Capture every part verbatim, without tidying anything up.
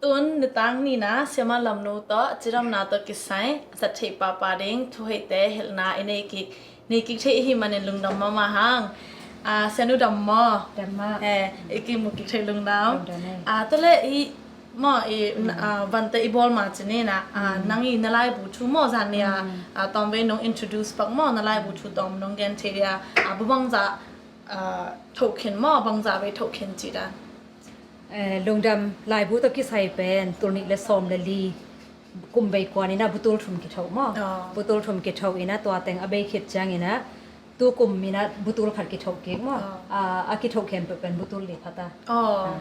Tun nitang nihna siama Lamnu tawh cidamna tawh kisai a zat theih pahpah ding thuhoihte hilhna i nei kik, nei kik theih i hih manin lungdam mahmah hang. Ah, sianu dam maw? Dam mah. Eh, i kimu kik theih lungdam. Dam, dam, eh. Ah, tua leh i maw i, mm, ah, vante i bawl ma ci ni na, ah, mm, nang i na laibu thu maw zan ni a, mm, ah, tawm vei nong introduce pak maw, na laibu thu tawm nong gen thei dia, ah, bu bangza, ah, thoh khin maw, bangza vei thoh khin ci dan. Eh, lungdam. Laibu tawh kisai pen tul nih le sawm le li kum bei kuan ina butul thum kithoh maw? Oh. Butul thum kithoh ina tua teng a bei khit ciang ina tu kum ina butul khat kithoh kik maw? Oh. Ah, a kithoh khempeuh pen butul li khat a. Oh. Ah.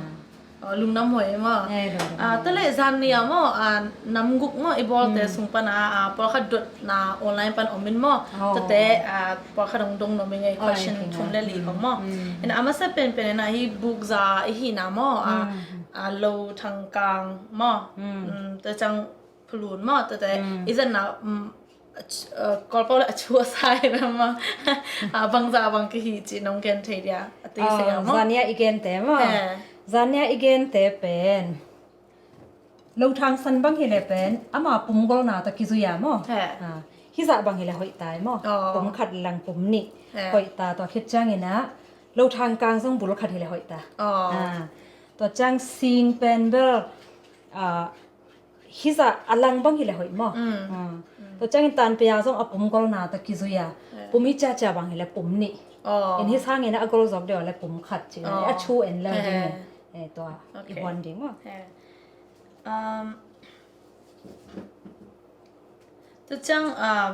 Oh, lungdam huai maw? Eh, lungdam huai. Ah, tua leh zan ni a maw, ah, nam guk maw i bawlte, hmm, sung pan a, ah, pawlkhat dotna online pan om in maw? Oh. Tuate, ah, pawlkhat hong dong nuam ing ei, oh, question, okay, thum le li, hmm, bang maw? Hmm. Ina a masa penpen ina hi bukza i hihna maw? Ah, hmm, ah, Lo Thang Kang maw? Hmm. Hmm, tua ciang Phulun maw? Tuate, hmm, i zatna, hmm, a ch-, ah, Kawlpau le a chu a sa hi maw? Ah, bangza bang kihi ci nong gen thei dia, a tei, oh, se a maw? Zan ni a i gente maw? Eh. Zan ni a i gente pen Lo Thang San bang hi le pen ama pum golna tawh kizui a maw? He. Ah, hizah bang hi le hoih ta e maw? Oh. Pum khat lang pum nih. He. Hoih ta, tua khit ciang ina Lo Thang Kang zong bul khat hi le hoih ta. Oh. Ah, tua ciang sing pen bel, ah, hizah a lang bang hi le hoih maw? Mm. Ah. Mm. Tua ciang in tanpia zong a pum golna tawh kizui a. He. Pum hi ciacia bang hi le pum nih. Oh. In hi sang ina a gol zawk deuh a le pum khat ci ina, oh, a chu en lo ding. He. Eh, tua i, okay, huan ding maw? He. Um, tu ciang, um,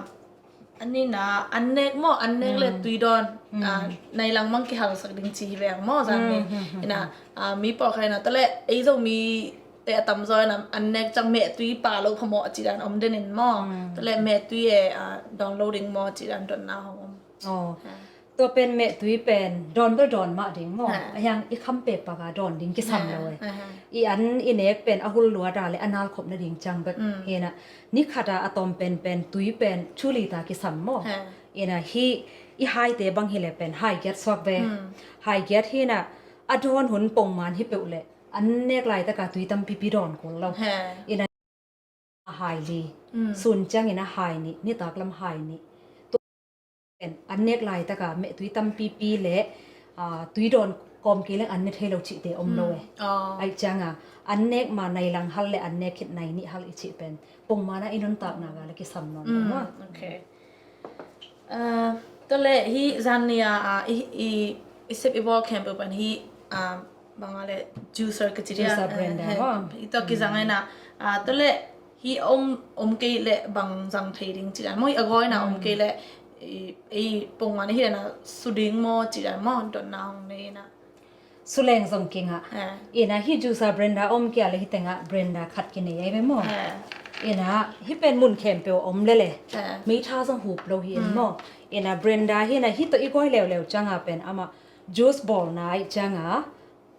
a nihna, an nek maw, an nek le, mm, tui dawn, mm, ah, nai lang mang kihalsak ding ci hi veng maw, zan ni. Mm, mm, mm, ina, mm, ah, mi pawlkhat ina, tua leh ei Zomite a tamzaw ina, an nek ciang mehtui pha lo phamawh ci dan om den in maw? Mm. Tua leh mehtui e, ah, dawn lo ding maw ci dan dotna hong om. Oh. Ha. Tua pen mehtui pen dawn bel dawn mah ding maw? Ha. A hiang i khampe pak a dawn ding kisam lo e. Ha, ha. I an i nek pen a hul luat a le a nal khop nading ciang bek. Mm. Hi na, ni khat a a tawm penpen tui pen thu li ta kisam maw? Ha. Hi na, hi i haite bang hi le pen hai giat suak ve. Mm. Hai giat hi na, a dawn hun pongman hi peuh le an nek laitak a tui tampipi dawn kul lo. Ha. Hi na, a hai li. Mm. Sun ciangin a hai nih, nitak lam hai nih. Tua pen an nek laitak a mehtui tampipi le, ah, tui dawn kawm kei leng an ne thei lo cihte om lo e. Mm. Oh. Aih ciang a, an nek ma nai lang hal le an nek khit nai nih hal i cih pen pongman a i nuntakna ga le kisam nawn lo, mm, maw? Okay. Ah, tua leh hih zan ni a, ah, i, i, i sep i bawl khempeuh pan hih, ah, bang a le juicer ka ci dia. Juicer blender, ah, maw? I tua kizang, mm, ina, ah, tua leh hih om, om kei leh bang zang thei ding ci dan maw? Hih a gawi na om, mm, kei leh, i, i pongman hi dan a su ding maw ci dan maw? Dotna hong nei ina. Suleng zong kingah. Eh. Ina hih juicer blender om kei a le hih tengah blender khat kinei ahi ve maw? Eh. Ina hih pen mun khempeuh om lele. Eh. Meitha zong hup lo hi in, mm, maw? Ina blender hi na hih tawh i gawi leuleu cianga pen amah juice bawlna aih cianga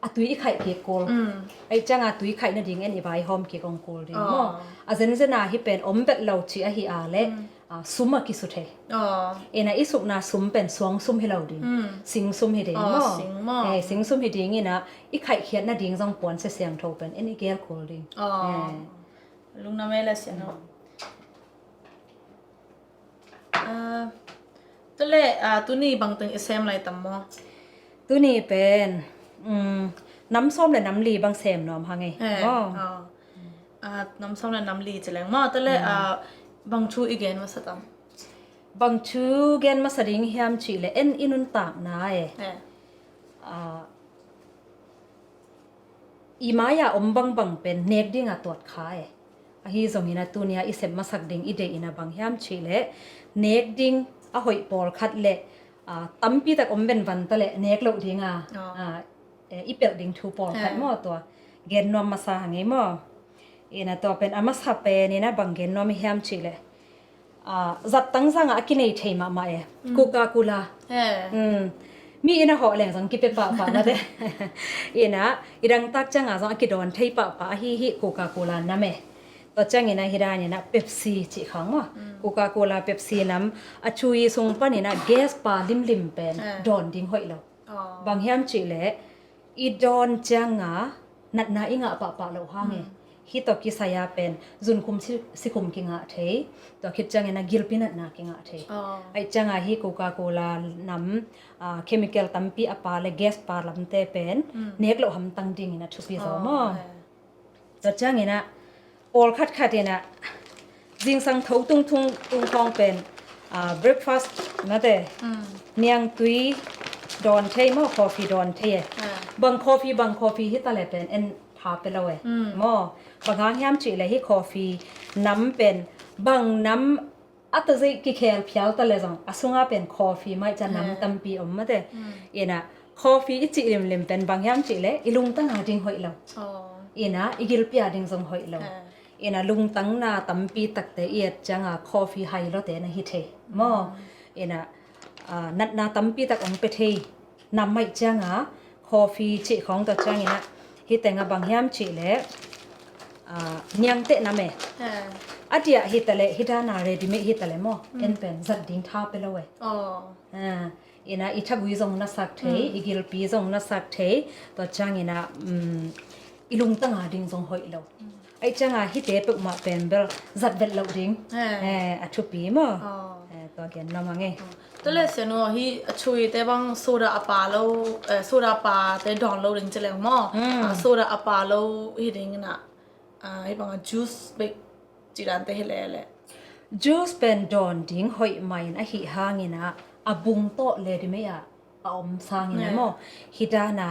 a tui i khaih kik kul. Mm. Aih cianga tui khaih nading en i vaihawm kik hong kul ding, oh, maw? A zenzena hih pen om bet lo ci ahi a le, mm, ah, sum a kisu thei. Oh. Ina i sukna sum pen suang sum hi lo ding. Mm. Sing sum hi ding, oh, maw? Sing maw? Eh, sing sum hi ding ina i khaihkhiat nading zong puansia siangtho pen en i gel kul ding. Oh. Eh. Lungdam ei le sia no. Mm. Ah, tua leh, ah, tuni bangteng i sem lai tam maw? Tuni pen, mm, nam sawm le nam li bang sem nuam hang ei. Eh, maw? Oh. Ah, nam sawm le nam li ci leng maw? Tua leh, mm, ah, bang thu i gen masa tam? Bang thu gen masa ding hiam cih leh en i nuntakna e. Eh. Ah, i mai-a om bangbang pen nek dinga tuat kha e. Ahi zongin a tunia i sep masak ding i deih ina bang hiam cih leh nek ding a hoih pawlkhat le, ah, tampi tak om benvan ta leh nek loh dinga, oh, ah, eh, i pelh ding thu pawlkhat, eh, maw tua. Gen nuam masa hang ei maw? Ina tua pen a masa pen ina bang gen nuam i hiam cih leh, ah, zattang zanga a kinei thei mahmah e. Mm. Coca-Cola. Eh. Mm. Mi ina hawh leng zong kipe pahpah mate. Ina i dangtak cianga zong a kidawn thei pahpah ahi hi Coca-Cola nam e. Tua ciangina hi dan ina Pepsi cih khang maw? Mm. Coca-Cola Pepsi nam a chui sung pan ina gas pa limlim pen, eh, dawn ding hoih lo. Oh. Bang hiam cih leh i dawn cianga natna i ngah pahpah loh hang e. Mm. Hih tawh kisai a pen zunkhum si, sikhum kingah thei. Tua khit ciangin a gilpi natna kingah thei. Aih cianga hih Coca-Cola nam, ah, chemical tampi a pa le gas pa lamte pen nek loh hamtang dingin a thupi zaw maw? Tua ciangin a pawlkhat khat in a zingsang tho tungtung tung khawng pen, ah, breakfast mate, niangtui dawn thei maw, coffee dawn thei e. Bang coffee, bang coffee hi ta le pen en tha pe lo e maw? Bang hang hiam cih le hih coffee nam pen bang nam a tazeih kikhel phial ta le zong a sunga pen coffee maih ca nam tampi om mate. Ina coffee i cih limlim pen bang hiam cih le i lungtang a ding hoih lo. Ina i gilpi a ding zong hoih lo. Ina lungtang na tampi takte i et cianga coffee hai lote na hi thei maw? Ina, ah, natna tampi tak ong pe thei. Nam maih cianga coffee cih khawng tua ciangin a hih tenga bang hiam cih le, ah, niangteh nam e. A diah hi ta le, hih dana ready made hi ta le maw? En pen zat ding tha pe lo e. Ina i thagui zong na sak thei, i gilpi zong na sak thei. Tua ciangin a, um, i lungtang a ding zong hoih lo. Aih cianga hihte peuhmah pen bel zat vet loh ding, eh, a thupi maw? Eh, tua gen na mang e. Tua le sianu hi a chuite bang soda a pa lo, eh, soda a pa te dawn lo ding ci leng maw? Ah, soda a pa lo hi ding ina, ah, hi banga juice bek ci dante hi lele. Juice pen dawn ding hoih main ahi hangin a, a bung tawh le di mei a a om sangin a maw? Hi dana,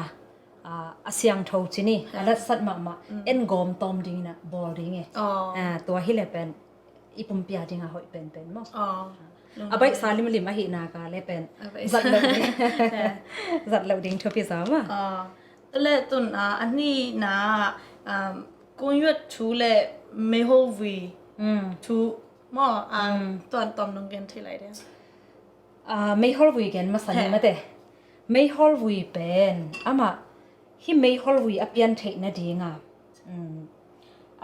ah, a siangtho cini a latsat mahmah en gawm tawm dingin a bawl ding e. Ah, tua hi le pen i pumpi a dinga hoih penpen maw? A baihsa limlim ahihna ka le pen zat loh ding, zat loh ding thupi zaw maw? Tua le tun, ah, a nihna, um, kunyuat thu le meihol vui thu maw? Ah, tuan tawm nong gen thei lai ding. Ah, meihol vui gen masa ni mate. Meihol vui pen amah hi meihol vui a pian theih nadinga, um,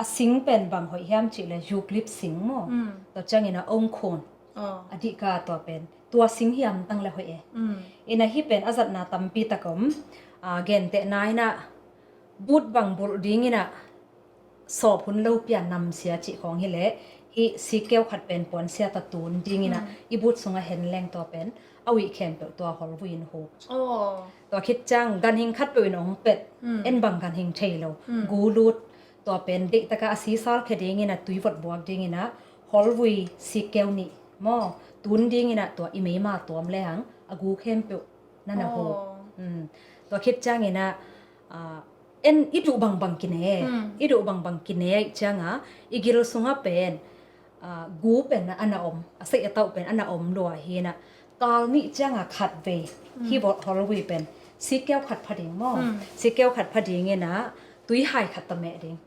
a sing pen bang hoih hiam cih le eucalypt sing maw? Tua ciangin a ongkhun a dihka tua pen tua sing hiam tang le hoih e. Ina hi pen a zatna tampi tak om. Ah, gentehna ina but bang bulh dingin a sawp hun lo pia namsia cih khawng hi le hi sikkeu khat pen puansia ta tun dingin a i but sunga hen leng tua pen a uih khempeuh tua hol vui in hup. Tua khit ciang ganhing khat peuh in ong pet, en bang ganhing thei lo. Gu lut tua pen deihtaka a sisal khe dingin a tui vot buak dingin a hol vui sikkeu nih maw? Tun dingin a tua i meima tuam leng a gu khempeuh na na hup. Tua khit ciangin a, ah, en i duh bangbang kine, i duh bangbang kine aih cianga i gil sunga pen, ah, gu pen a na om, a seih a tauh pen a na om lua hi na kal nih cianga khat vei hi vot hol vui pen sikkeu khat pha ding maw? Sikkeu khat pha dingin a tui hai khat ta meh ding.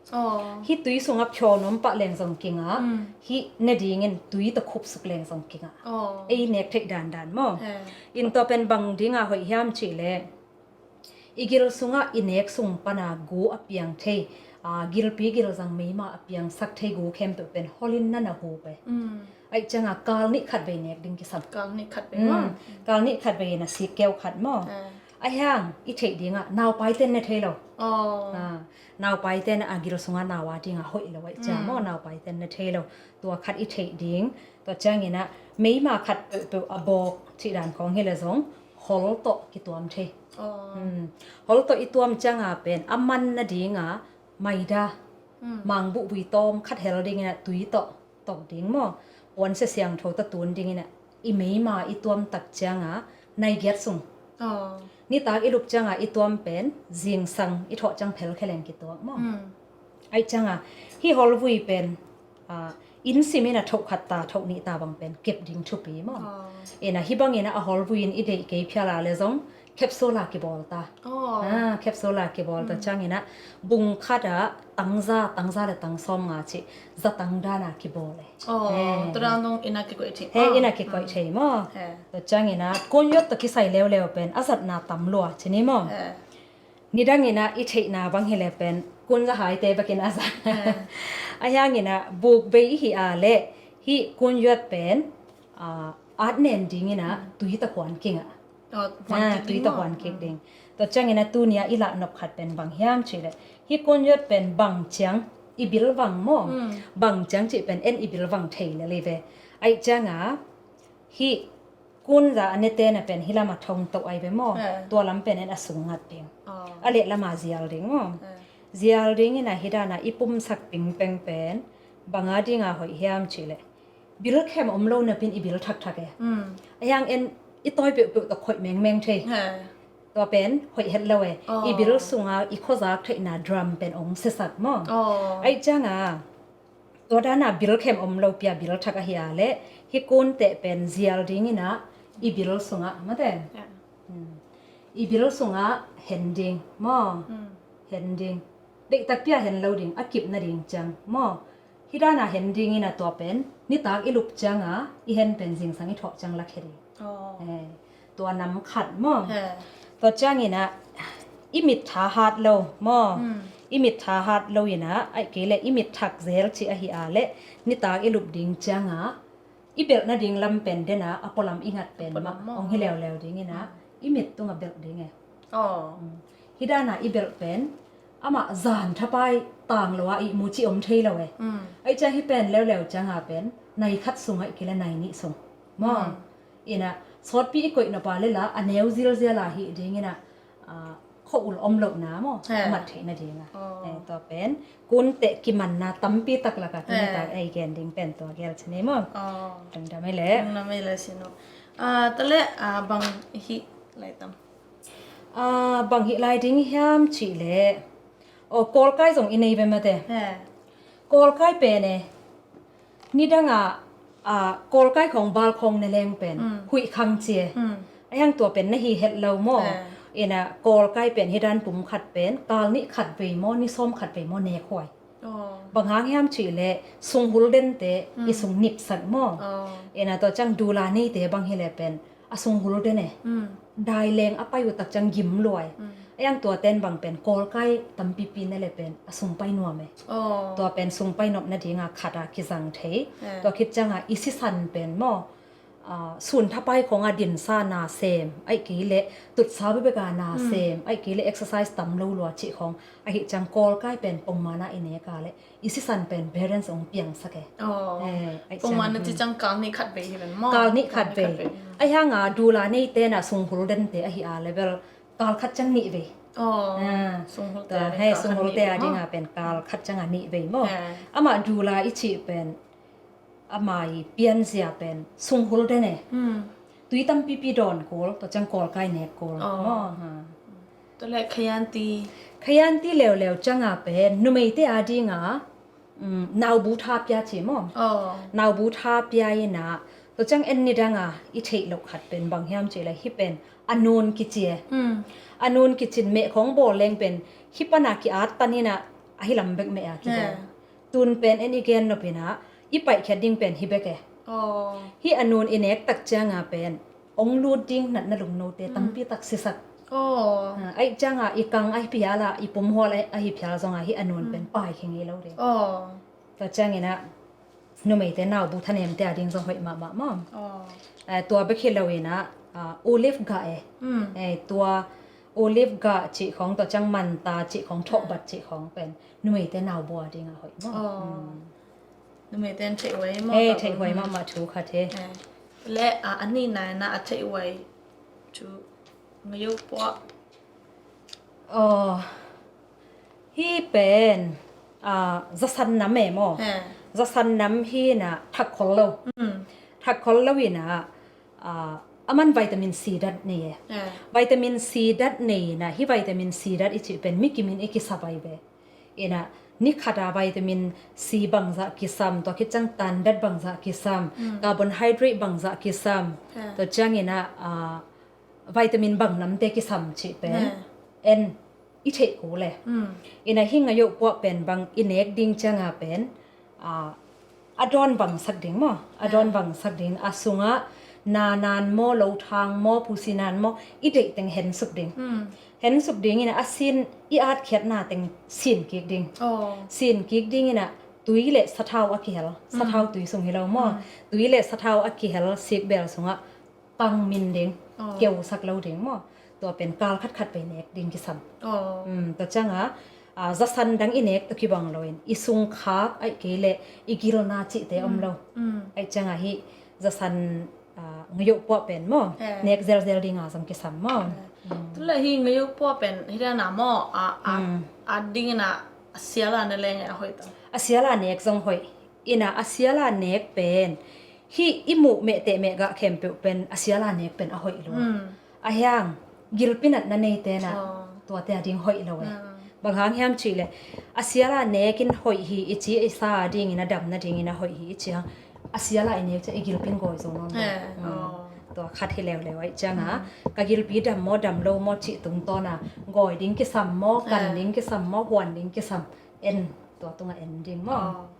Hi tui sunga phiaw nuam pah leng zong kinga, hi ne dingin tui ta khup suk leng zong kinga. Ei nek theih dandan maw? In tua pen bang dinga hoih hiam cih le i gil sungah i nek sung pana gu a piang thei, ah, gilpi gilzang meima a piangsak thei gu khempeuh pen holin na na hup e. Aih cianga kal nih khat vei nek ding kisam. Kal nih khat vei maw? Kal nih khat vei na sikkeu khat maw? A hiang i theih dingah naupaiten ne thei lo. Ah, naupaiten a gil sungah nau a dingah hoih lo aih ciang maw? Naupaiten ne thei lo. Tua khat i theih ding. Tua ciangin a meima khat peuhpeuh a bawk cih dan khawng hi le zong hol tawh kituam thei. Hol tawh i tuam cianga pen a man nadinga maida, mangbuh vui tawm khat hel dingin a tui tawh tok ding maw? Puansia siangtho ta tun dingin a i meima i tuam tak cianga nai giat sung. Nitak i lup cianga i tuam pen zingsang i thawh ciang phel khe leng kituak maw? Aih cianga hi hol vui pen, ah, inn simin a thoh khat ta, thoh nih ta bang pen kep ding thupi maw? Ina hi bangin a hol vui in i deih kei phial a le zong capsule a kibawl ta. Ah, capsule a kibawl ta ciangin a bung khat a tangza, tangza le tang sawm nga cih za tang dana kibawl e. Tua dan dong ina kikoih thei. He, ina kikoih thei maw? Tua ciangin a kunyuat tawh kisai leuleu pen a zatna tam lua cini maw? Nidangin a i theihna bang hi le pen kunza haite bekin a za. A hiangin a buk bei i hi a le hi kunyuat pen, ah, at nen dingin a tui ta huan kingah. Tui ta huan kik ding. Tua ciangin a tunia i lahnop khat pen bang hiam cih le hi kunyuat pen bang ciang i bil vang maw? Bang ciang cih pen en i bil vang thei lel hi ve. Aih cianga hih kunza a nete na pen hih lama thong toh ai ve maw? Tua lam pen en a sung ngat ding. A leh lama zial ding maw? Zial ding ina hih dana i pumsak pingpeng pen banga dinga hoih hiam cihleh bil khem om lo napin i bil thakthak e. Ahiang en i tawi peuhpeuh tawh khoih mengmeng thei. Tua pen hoih het lo e. I bil sunga i khuazak theihna drum pen ong siasak maw? Aih cianga tua dana bil khem om lo pia bil thak ahi a leh hih kunteh pen zial ding ina i bil sungah mate. I bil sungah hen ding maw? Hen ding. Deihtak pia hen lo ding a kip nading ciang maw? Hih dana hen ding ina tua pen nitak i lup cianga i hen pen zingsang i thawh ciang lakhia ding. Tua nam khat maw? Tua ciangina i mit tha hat lo maw? I mit tha hat lo ina aih kei leh i mit thak zel cih ahi a leh nitak i lup ding cianga i belh nading lam pen dena a pualam i ngat pen mah ong hi leuleu ding ina i mit tunga belh ding e. Hih dana i belh pen amah zan thapai tang lo a i mu ci om thei lo e. Aih ciang hih pen leuleu cianga pen nai khat sung aih kei leh nai nih sung maw? Ina sawtpi i koih napa lela a neu zilzial a hih ding ina khuaul om lohna maw? A mat theih nadinga. Tua pen kunteh kimanna tampi tak laka tuni tak ei gen ding pen tua gel cine maw? Dangdam ei leh. Dangdam ei leh sinu. Tale bang hih lai tam. Bang hih lai ding hiam cihleh. Aw, kawlkai zong i nei ve mate. Kawlkai pen e nidanga kawlkai khawng bal khawng ne leng pen huih khang cie. Ahiang tua pen na hi het lo maw? Ina kawlkai pen hih dan pum khat pen kal nih khat vei maw ni sawm khat vei maw nek huai. Bang hang hiam cihleh sunghul dente i sung nipsak maw? Ina tua ciang dula neite bang hileh pen a sunghul den e. Dai leng a pai uh tak ciang gim luai. Ahiang tua ten bang pen kawlkai tampipi ne le pen a sung pai nuam e. Tua pen sung pai nop nadinga khat a kizang thei. Tua khit cianga i sisan pen maw? Sun thapai khawng a dinsa na sem aih kei leh tutsa bebeka na sem aih kei leh exercise tam lo lua cih khawng ahi ciang kawlkai pen pongmana i neka leh i sisan pen balance ong piangsak e. Pongman na ci ciang kal nih khat vei hi ven maw? Kal nih khat vei. Ahianga dula neite na sunghul dente ahi a level kal khat ciang nih vei. Sunghulte a dinga pen kal khat cianga nih vei maw? Amah dula i cih pen amah i pianzia pen sunghul den e. Tui tampipi dawn kul tua ciang kawlkai nek kul maw? Tua le khayanti. Khayanti leuleu cianga pen numeite a dinga naubu tha pia ci maw? Naubu tha pia ina tua ciang en nidanga i theih loh khat pen bang hiam cihleh hih pen a nun kici e. A nun kicin meh khawng bawl leng pen hih pana ki-at tan ina ahi lam bek meh a kibawl. Tun pen en i gen nopina i paihkhiat ding pen hi bek e. Hih a nun i nek tak cianga pen ong lut ding natna lungnote tampi tak sisak. Aih cianga i kang ahi phiala i pumhual ahi phial zonga hih a nun pen pai khe ngei lo ding. Tua ciangina numeite naubu thanemte a ding zong hoih mahmah maw? Tua bek hi lo ina olive gah e. Tua olive gah cih khawng tua ciang manta cih khawng thawhbat cih khawng pen numeite naubu a dinga hoih maw? Numeite an theih huai maw? Hei, theih huai mahmah thu khat hi. Le a ni naina a theih huai thu ngayo puah. Aw, hih pen zasan nam e maw? Zasan nam hi ina thak khol lo. Thak khol lo ina a man vitamin C dat nei e. Vitamin C dat nei ina hih vitamin C dat i cih pen mi kimin i kisa vai ve. Ina ni khata vitamin C bangzah kisam, tua khit ciang tan dat bangzah kisam, carbohydrate bangzah kisam, tua ciangina vitamin bang namte kisam cih pen en i theih kul e. Ina hih ngayoh puak pen bang i nek ding cianga pen a dawn bangsak ding maw? A dawn bangsak ding a sungah nanan maw, lothang maw, pusinan maw i deih teng hensuk ding. Hensuk ding ina a sin i atkhiatna teng sin kik ding. Sin kik ding ina tui le sathau a kihel, sathau tui sung hi lo maw? Tui le sathau a kihel sikbel sungah pang min ding, keusak lo ding maw? Tua pen kal khatkhat vei nek ding kisam. Tua cianga a, zasan dang i nek tawh kibang loin i sungkhak ahih kei leh i gilna cihte om lo. Ahih ciangah hih zasan, a, ngayoh puah pen maw, nek zelzel dinga zong kisam maw. Tuleh hih ngayoh puah pen hih dana maw, a, a, a dingin a siala ne leng a hoih ta. A siala nek zong hoih. Ina a siala nek pen hih i muh mehteh mehgah khempeuh pen a siala nek pen a hoih lo. A hiang gilpi natna neite na tuate a ding hoih lo e. Bang hang hiam cihleh a siala nekin hoih hi i ci, i sa dingin a damna dingin a hoih hi i ci hang a siala i nek ciang i gilpin gawi zo nawn lo. Tua khat hi leuleu ahih cianga ka gilpi dam maw dam lo maw cih tungtawna gawi ding kisam maw, kan ding kisam maw, huan ding kisam, en, tua tungah en ding maw.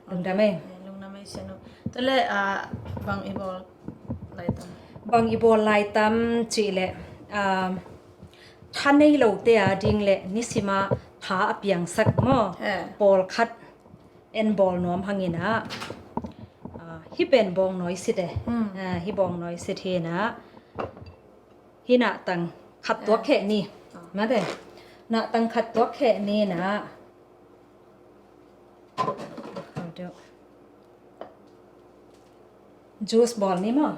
Lungdam ei. Lungdam ei Sianu. Tuleh, a, bang i bawl laitam? Bang i bawl laitam cihleh, a, tha nei lote a ding leh nisima tha a piangsak maw. Pawlkhat en bawl nuam hangin a, a, hih pen bawngnawi sit e. A, hih bawngnawi sit hi na. Hih nahtang khat tuak kheh ni. Mate. Nahtang khat tuak kheh ni na. Juice bawl ni maw.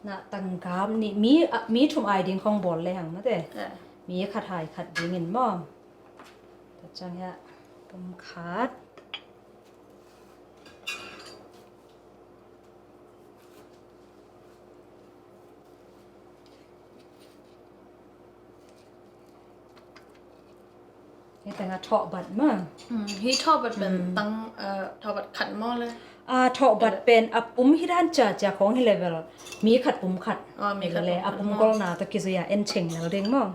Nahtang gam nih, mi, a, mi thum ai ding khong bawl le hang mate. Mi khat hai khat dingin maw. Tua ciang hiah pum khat. Hih tengah thawhbat maw. Hih thawhbat pen tang, eh, thawhbat khat maw le? Ah, thawhbat pen a pum hih dan ciacia khong hi level. Mi khat pum khat. Oh, mi khat pum khat maw. A pum golna tawh kizui a en ceng lo ding maw.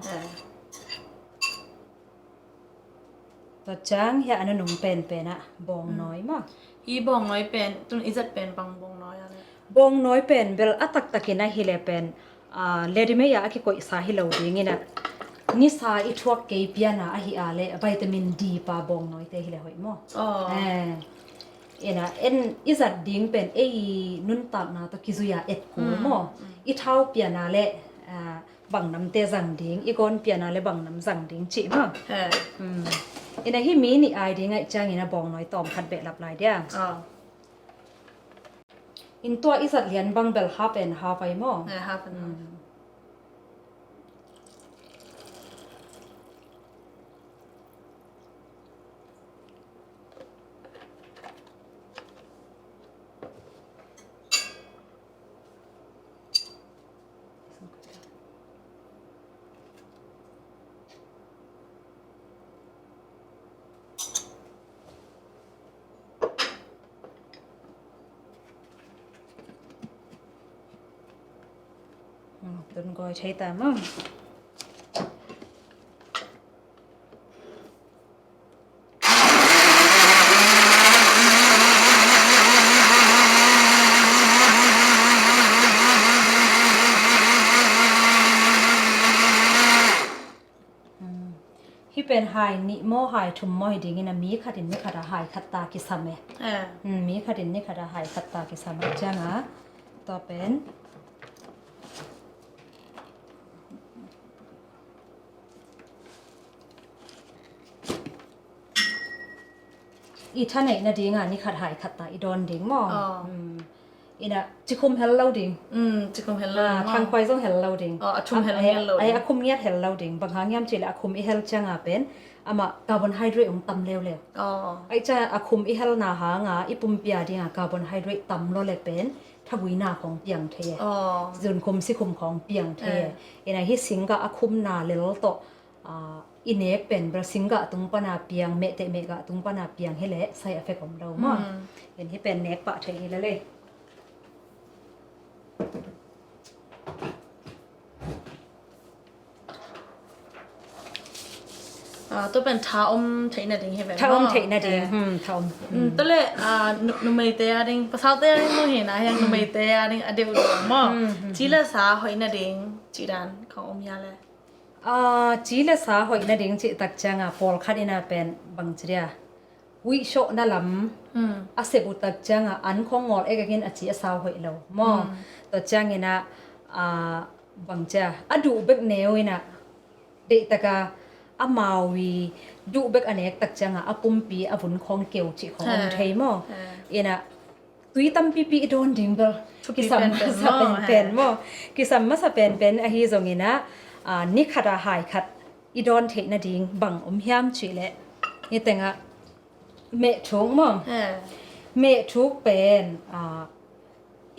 Tua ciang hiah a nunung penpen ah bawngnawi maw. Hih bawngnawi pen tun i zat pen bang bawngnawi a le? Bawngnawi pen bel a taktakin ahi le pen, ah, readymade a a kikoihsa hi lo dingin ah nisa i thuak kei piana ahi a le vitamin D pa bawngnawi te hi le hoih maw. Ina en i zat ding pen ei nuntakna tawh kizui a et kul maw. I thau piana le, ah, bang namte zang ding, i gawn piana le bang nam zang ding cih maw. Ina hih mi nih ai ding ahih ciangin a bawngnawi tawm khat behlap lai dia. In tua i zat lian bang bel half and half ai maw. Tun gawi thei ta maw. Hih pen hai nih maw, hai thum maw hi dingin a mi khatin ni khat a hai khat ta kisam e. Mi khatin ni khat a hai khat ta kisam a cianga tua pen i thaneihna dinga ni khat hai khat ta i dawn ding maw. Ina cikhum hel lo ding. Cikhum hel lo ding maw. Thangkhuai zong hel lo ding. A khum ngiat hel lo ding. Bang hang hiam cihleh a khum i hel cianga pen amah carbohydrate hong tam leuleu. Ahih cianga a khum i helna hanga i pumpi a dinga carbohydrate tam lo le pen thaguina khong piang thei e. Zunkhum sikhum khong piang thei e. Ina hih singgah a khumna lel tawh, ah, i nek pen bel singgah tung pana piang, mehteh mehgah tung pana piang hileh side effect om lo maw. In hih pen nek pah thei hi lele. Ah, tua pen tha om theih nading hi ve maw? Tha om theih nading. Eh. Hmm, tha om. Hmm, tua leh, ah, nu-, numeite a ding, pasalte a ding maw hi na, hiang numeite a ding a deuh deuh maw? Hmm, hmm, ci le sa hoih nading cih dan khong om hia le? Ah, ci le sa hoih nading cih tak ciang a pawlkhat in a pen bang ci dia, huih sawhna lam a sep uh tak ciang a an khong ngawl ek ek in a ci a sau hoih lo maw? Hmm. Tua ciang in a, ah, bang ci a, a duh bek neu in a, deihtak a amau i duh bek a nek tak ciang a, a pumpi a vun khong keu cih khong om thei maw? In a, tui tampipi i dawn ding bel kisam masa penpen maw? Kisam masa penpen ahi zong in a, ah, ni khat a hai khat i dawn theih nading bang om hiam cih leh, hi teng a mehthuk maw? Mehthuk pen, ah,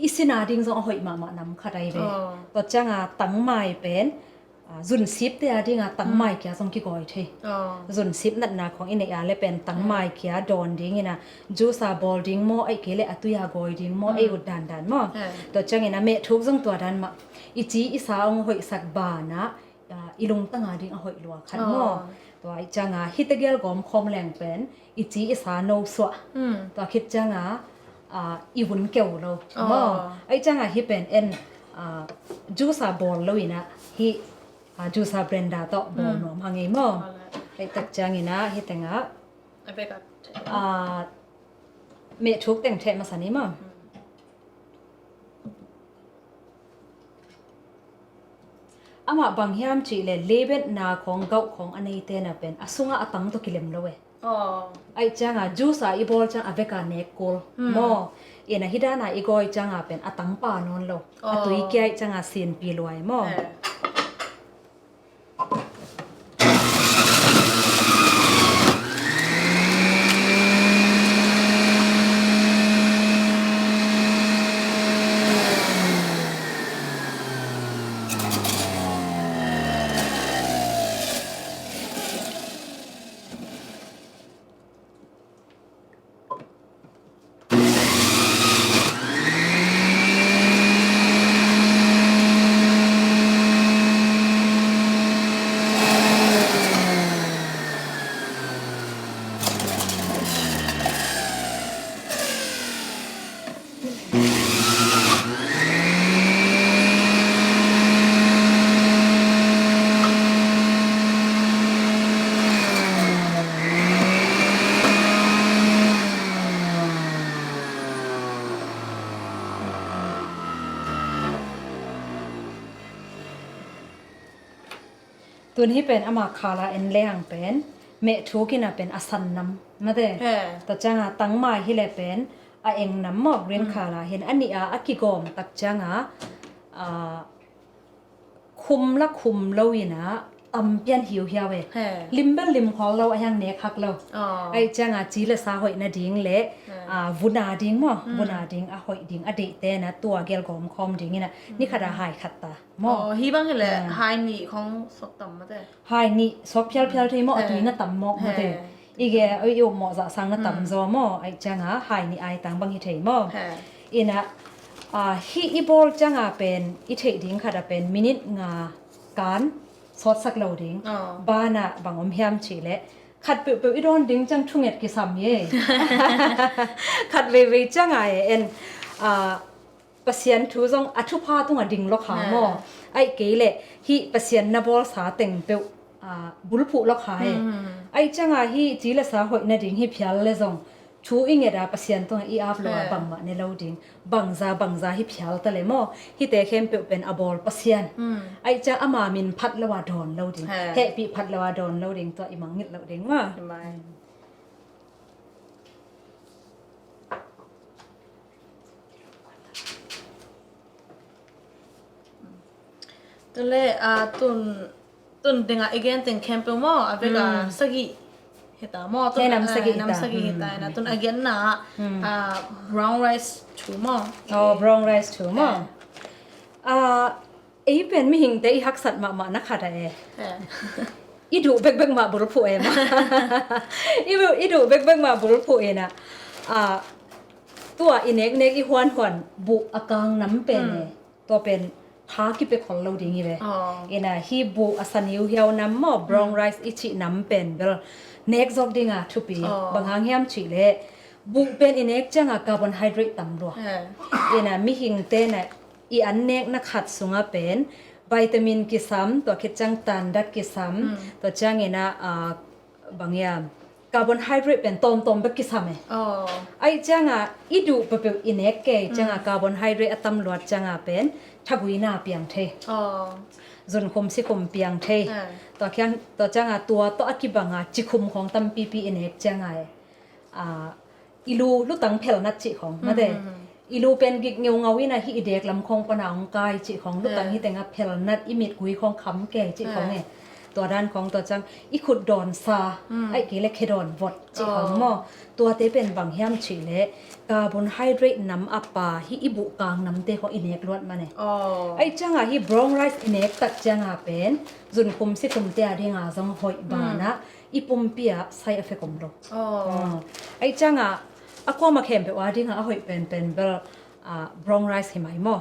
i sin a ding zong a hoih mahmah nam khat ahi ve. Tua ciang a tangmai pen, ah, zunsipte a ding a tangmai kia zong kigawi thei. Zunsip natna khong i neih a le pen tangmai kia dawn ding in a, juice a bawl ding maw, ahih kei leh a tui a gawi ding maw, ei ut dandan maw? Tua ciang in a mehthuk zong tua dan mah, i ci i sa hong hoihsak ban a, ah, i lungtang a ding a hoih lua khat maw? Tua ahih ciang a hih tegel gawm khawm leng pen i ci i sa no suah. Tua khit ciang a, ah, i vun keu lo maw? Ahih ciang a hih pen en, ah, juice a bawl lo in a, hih, ah, juice a blender tawh bawl nuam hang ei maw? Ahih tak ciang in a hih teng a, ah, mehthuk teng theh masa ni maw? Amah bang hiam cih leh, lebetna khong gauh khong a neite na pen a sungah a tang tawh kilem lo e. Ahih ciang a juice a i bawl ciang a vek a nek kul maw? In a hih dan a i gawi ciang a pen a tang pa nawn lo. A tui kia ahih ciang a sinpi luai maw? Tun hih pen ama khala en leng pen mehthuk in a pen a san nam mate. Tua ciang a tangmai hi le pen a eng nam maw, green khala hin a nih a a kigawm tak ciang a, ah, khum la khum lo in a tam pian hiuhiau e. Lim bel lim khawl lo, a hiang nek hak lo. Ahih ciang a ci le sa hoih nading le, ah, vun a ding maw, vun a ding a hoih ding a deihte na tua gel gawm khawm ding in a ni khat a hai khat ta. Maw? Aw, hih bang hi leh hai nih khong suak tam mate. Hai nih suak phialphial thei maw, a tui na tam mawk mate. I ge, i upmawh zah sang na tam zaw maw, ahih ciang a hai nih ai tang bang hi thei maw? In a, ah, hih i bawl ciang a pen i theih ding khat a pen minit nga kan sawtsak lo ding. Ban ah bang om hiam cih leh, khat peuhpeuh i dawn ding ciang thunget kisam hi e. Khat veivei ciang a e en, ah, Pasian thu zong a thupha tungah ding lawkha maw? Ahih kei leh hih Pasian na bawlsa teng peuh, ah, bulphuh lawkha e. Ahih ciang a hih ci le sa hoih nading hih phial le zong thu i nget a Pasian tungah i ap lo a bangmah ne lo ding. Bangza bangza hih phial ta le maw? Hihte khempeuh pen a bawl Pasian. Ahih ciang ama min phat lo a dawn lo ding. Hehpih phat lo a dawn lo ding, tua i mangngilh lo ding maw? Tua leh, ah, tun, tun ding a i gen teng khempeuh maw, a vek a sagih hi ta maw? Tun, nam sagih hi ta. Tun a genna ah, ah, brown rice thu maw? Oh, brown rice thu maw? Ah, ei pen mihingte i haksat mahmah na khat a e. I duh bekbek mah bulphuh e maw? I duh, i duh bekbek mah bulphuh e na. Ah, tua i neknek i huanhuan buh a kang nam pen e. Tua pen tha kipia khol lo ding hi ve. Ina hi buh a saniu hiau nam maw, brown rice i cih nam pen bel nek zawk dinga thupi. Bang hang hiam cih leh buh pen i nek cianga carbohydrate tam lua. Ina mihingte na i an nekna khat sunga pen vitamin kisam, tua khit ciang tandat kisam, tua ciangina bang hiam, carbohydrate pen tawmtawm bek kisam e. Aih cianga i duh peuhpeuh i nek kei cianga carbohydrate a tam luat cianga pen thaguina piang thei. Zunkhum sikhum piang thei. Tua cianga tua tawh a kibanga cikhum khawng tampipi i nek cianga e. I lu lutang phelnat cih khawng mate. I lu pen gik ngeungau ina hi i dek lam khawng pana hong kai cih khawng, lutang hi tenga phelnat, i mitgui khawng kham kei cih khawng e. Tua dan khawng tua ciang i khut dawn sa, aih kei le khe dawn vot cih khawng maw. Tuate pen bang hiam cih leh carbohydrate nam a pa hi i buh kang namte khawng i nek luat man e. Aih cianga hi brown rice i nek tak cianga pen zunkhum sikhumte a dinga zong hoih banah i pumpi ah side effect om lo. Aih cianga a kuama khempeuh a dinga a hoih penpen bel brown rice hi mai maw.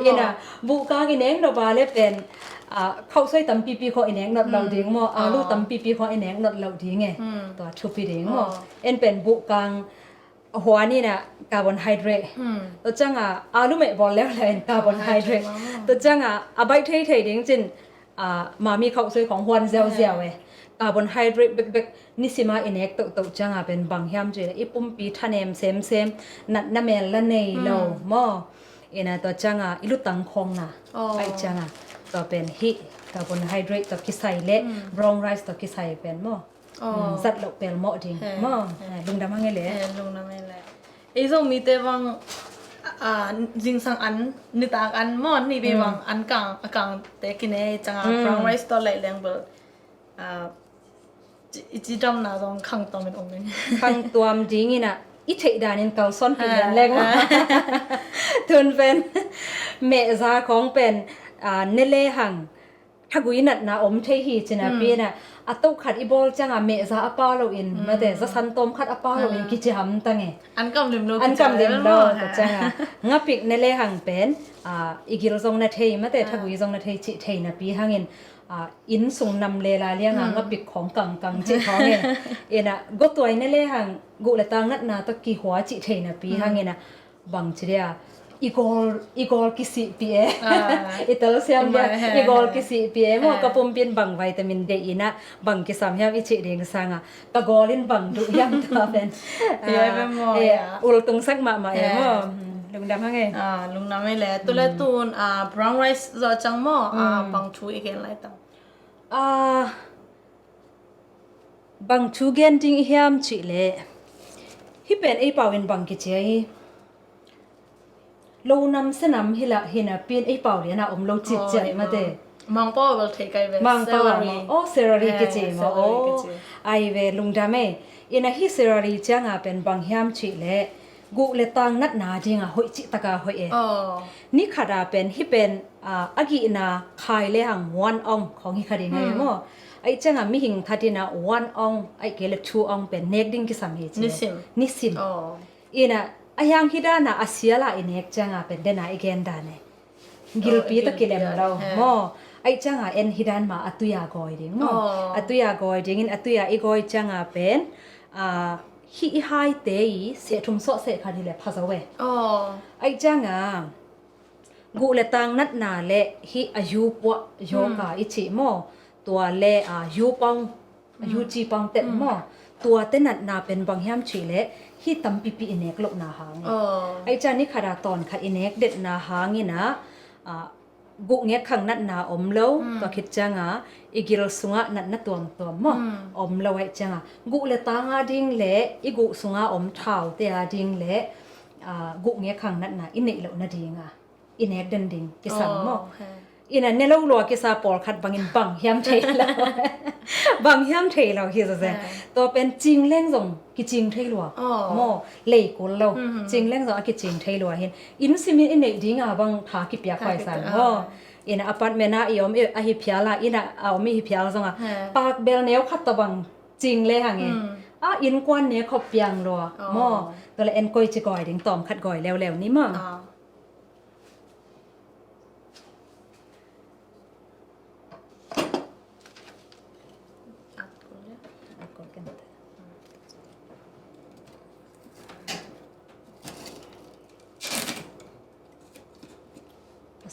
Ina buh kang i nek nop a le pen khauhsuai tampipi khawng i nek nop lo ding maw, alu tampipi khawng i nek nop lo ding e. Tua thupi ding maw. En pen buh kang huan ina carbohydrate. Tua cianga alu meh bawl leuleu in carbohydrate. Tua cianga a baih theithei ding cin mami khauhsuai khawng huan ziauziau e. Carbohydrate bekbek nisima i nek tohtoh cianga pen bang hiam cih leh i pumpi thanem semsem, natna mel la nei lo maw. Ina tua cianga i lutang khawng na. Aih cianga tua pen hih carbohydrate tua kisai le brown rice tua kisai pen maw. Zat loh pelmawh ding maw. Lungdam hang e le. Lungdam e le. Ei Zomite bang zingsang an, nitak an maw, nihvei bang an kang, a kangte kine cianga brown rice tawh laih leng bel i cidamna zong khangtuam in om in. Khangtuam ding ina i theih danin kalsuanpih leng leng maw. Tun pen mehza khawng pen ne lehang thagui natna om thei hi cina pi ina a tohkhat i bawl cianga mehza a pa loin mate, zasan tawmkhat a pa loin kici hamtang e. An kam lim lo, an kam lim lo. Tua cianga ngapik ne lehang pen i gil zong na thei mate, thagui zong na thei cih thei napi hangin inn sung nam lela lianga ngapik khawng kangkang cih khawng e. Ina gotuai ne lehang guh le tang natna tawh kihua cih thei napi hangina bang ci dia i gawl, i gawl kisihpih e. I telsiam dia i gawl kisihpih e maw. Ka pumpin bang vitamin deih ina bang kisam hiam i cih ding sanga ka gawl in bang duh hiam tua pen ultungsak mahmah e maw. Lungdam hang e. Lungdam e le. Tule tun brown rice zawh ciang maw, bang thu i gen lai tam? Bang thu gen ding i hiam cih leh hih pen ei pau in bang kici a hi. Lo nam se nam hi lah hi napi in ei pau liana om lo citciat mate. Mangpau bel thei kai ve. Mangpau celery. Aw, celery kici maw. Aw, ai ve, lungdam e. Ina hi celery cianga pen bang hiam cih leh guh le tang natna dinga hoih cih taka hoih e. Ni khata pen hih pen a gihna khai lehang one ounce khawng hi kha ding e maw. Aih cianga mihing khat ina one ounce aih kei le two ounce pen nek ding kisam hi ci. Nisim. Nisim. Ina a hiang hi dana a siala i nek cianga pen dena i gen dan e. Gilpi tawh kilem lo maw. Aih cianga en hi dan ma a tuia gawi ding maw. A tuia gawi dingin a tuia i gawi cianga pen hih i haite i seh thum sawh seh khat hi le pha zo e. Aih cianga guh le tang natna le hih a yu puah yoga i cih maw. Tua le a yu pang, a yu ci pang tet maw. Tuate natna pen bang hiam cih leh hih tampipi i nek lohna hang e. Aih ciang ni khata tawn khat i nek detna hangina guh ngek khang natna om lo. Tua khit cianga i gil sungah natna tuamtuam maw om lo. Aih cianga guh le tanga ding le i guh sunga om thaute a ding le guh ngek khang natna i neih loh nadinga i nek den ding kisam maw. Ina ne lo lua kisa pawlkhat bangin bang hiam thei lo. Bang hiam thei lo hi zazen. Tua pen cing leng zong kicing thei lua maw. Leikul lo. Cing leng zong a kicing thei lua hin inn simin i neih dinga bang tha kipiak hoih sang maw. Ina apartment a i om ahi phiala, ina a om i hi phial zonga pakbel neu khat tawh bang cing le hangin a innkuan ne khop piang lua maw. Tua le en koi ci gawi ding, tawm khat gawi leuleu ni maw.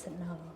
Setna lo.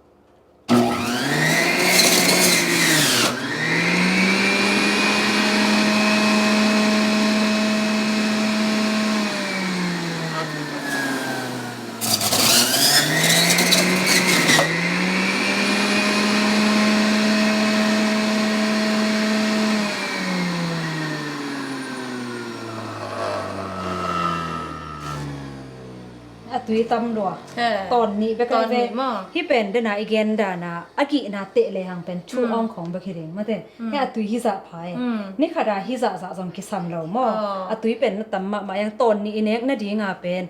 A tui tam lua. He. Tawn nih bek ai ve. Tawn nih maw? Hih pen dena i gen dana a gihna teh lehang pen thu awng khawng bek hi ding mate. He a tui hizah pha e. Ni khata hizah zah zong kisam lo maw? A tui pen na tam mahmah yang tawn nih i nek nadinga pen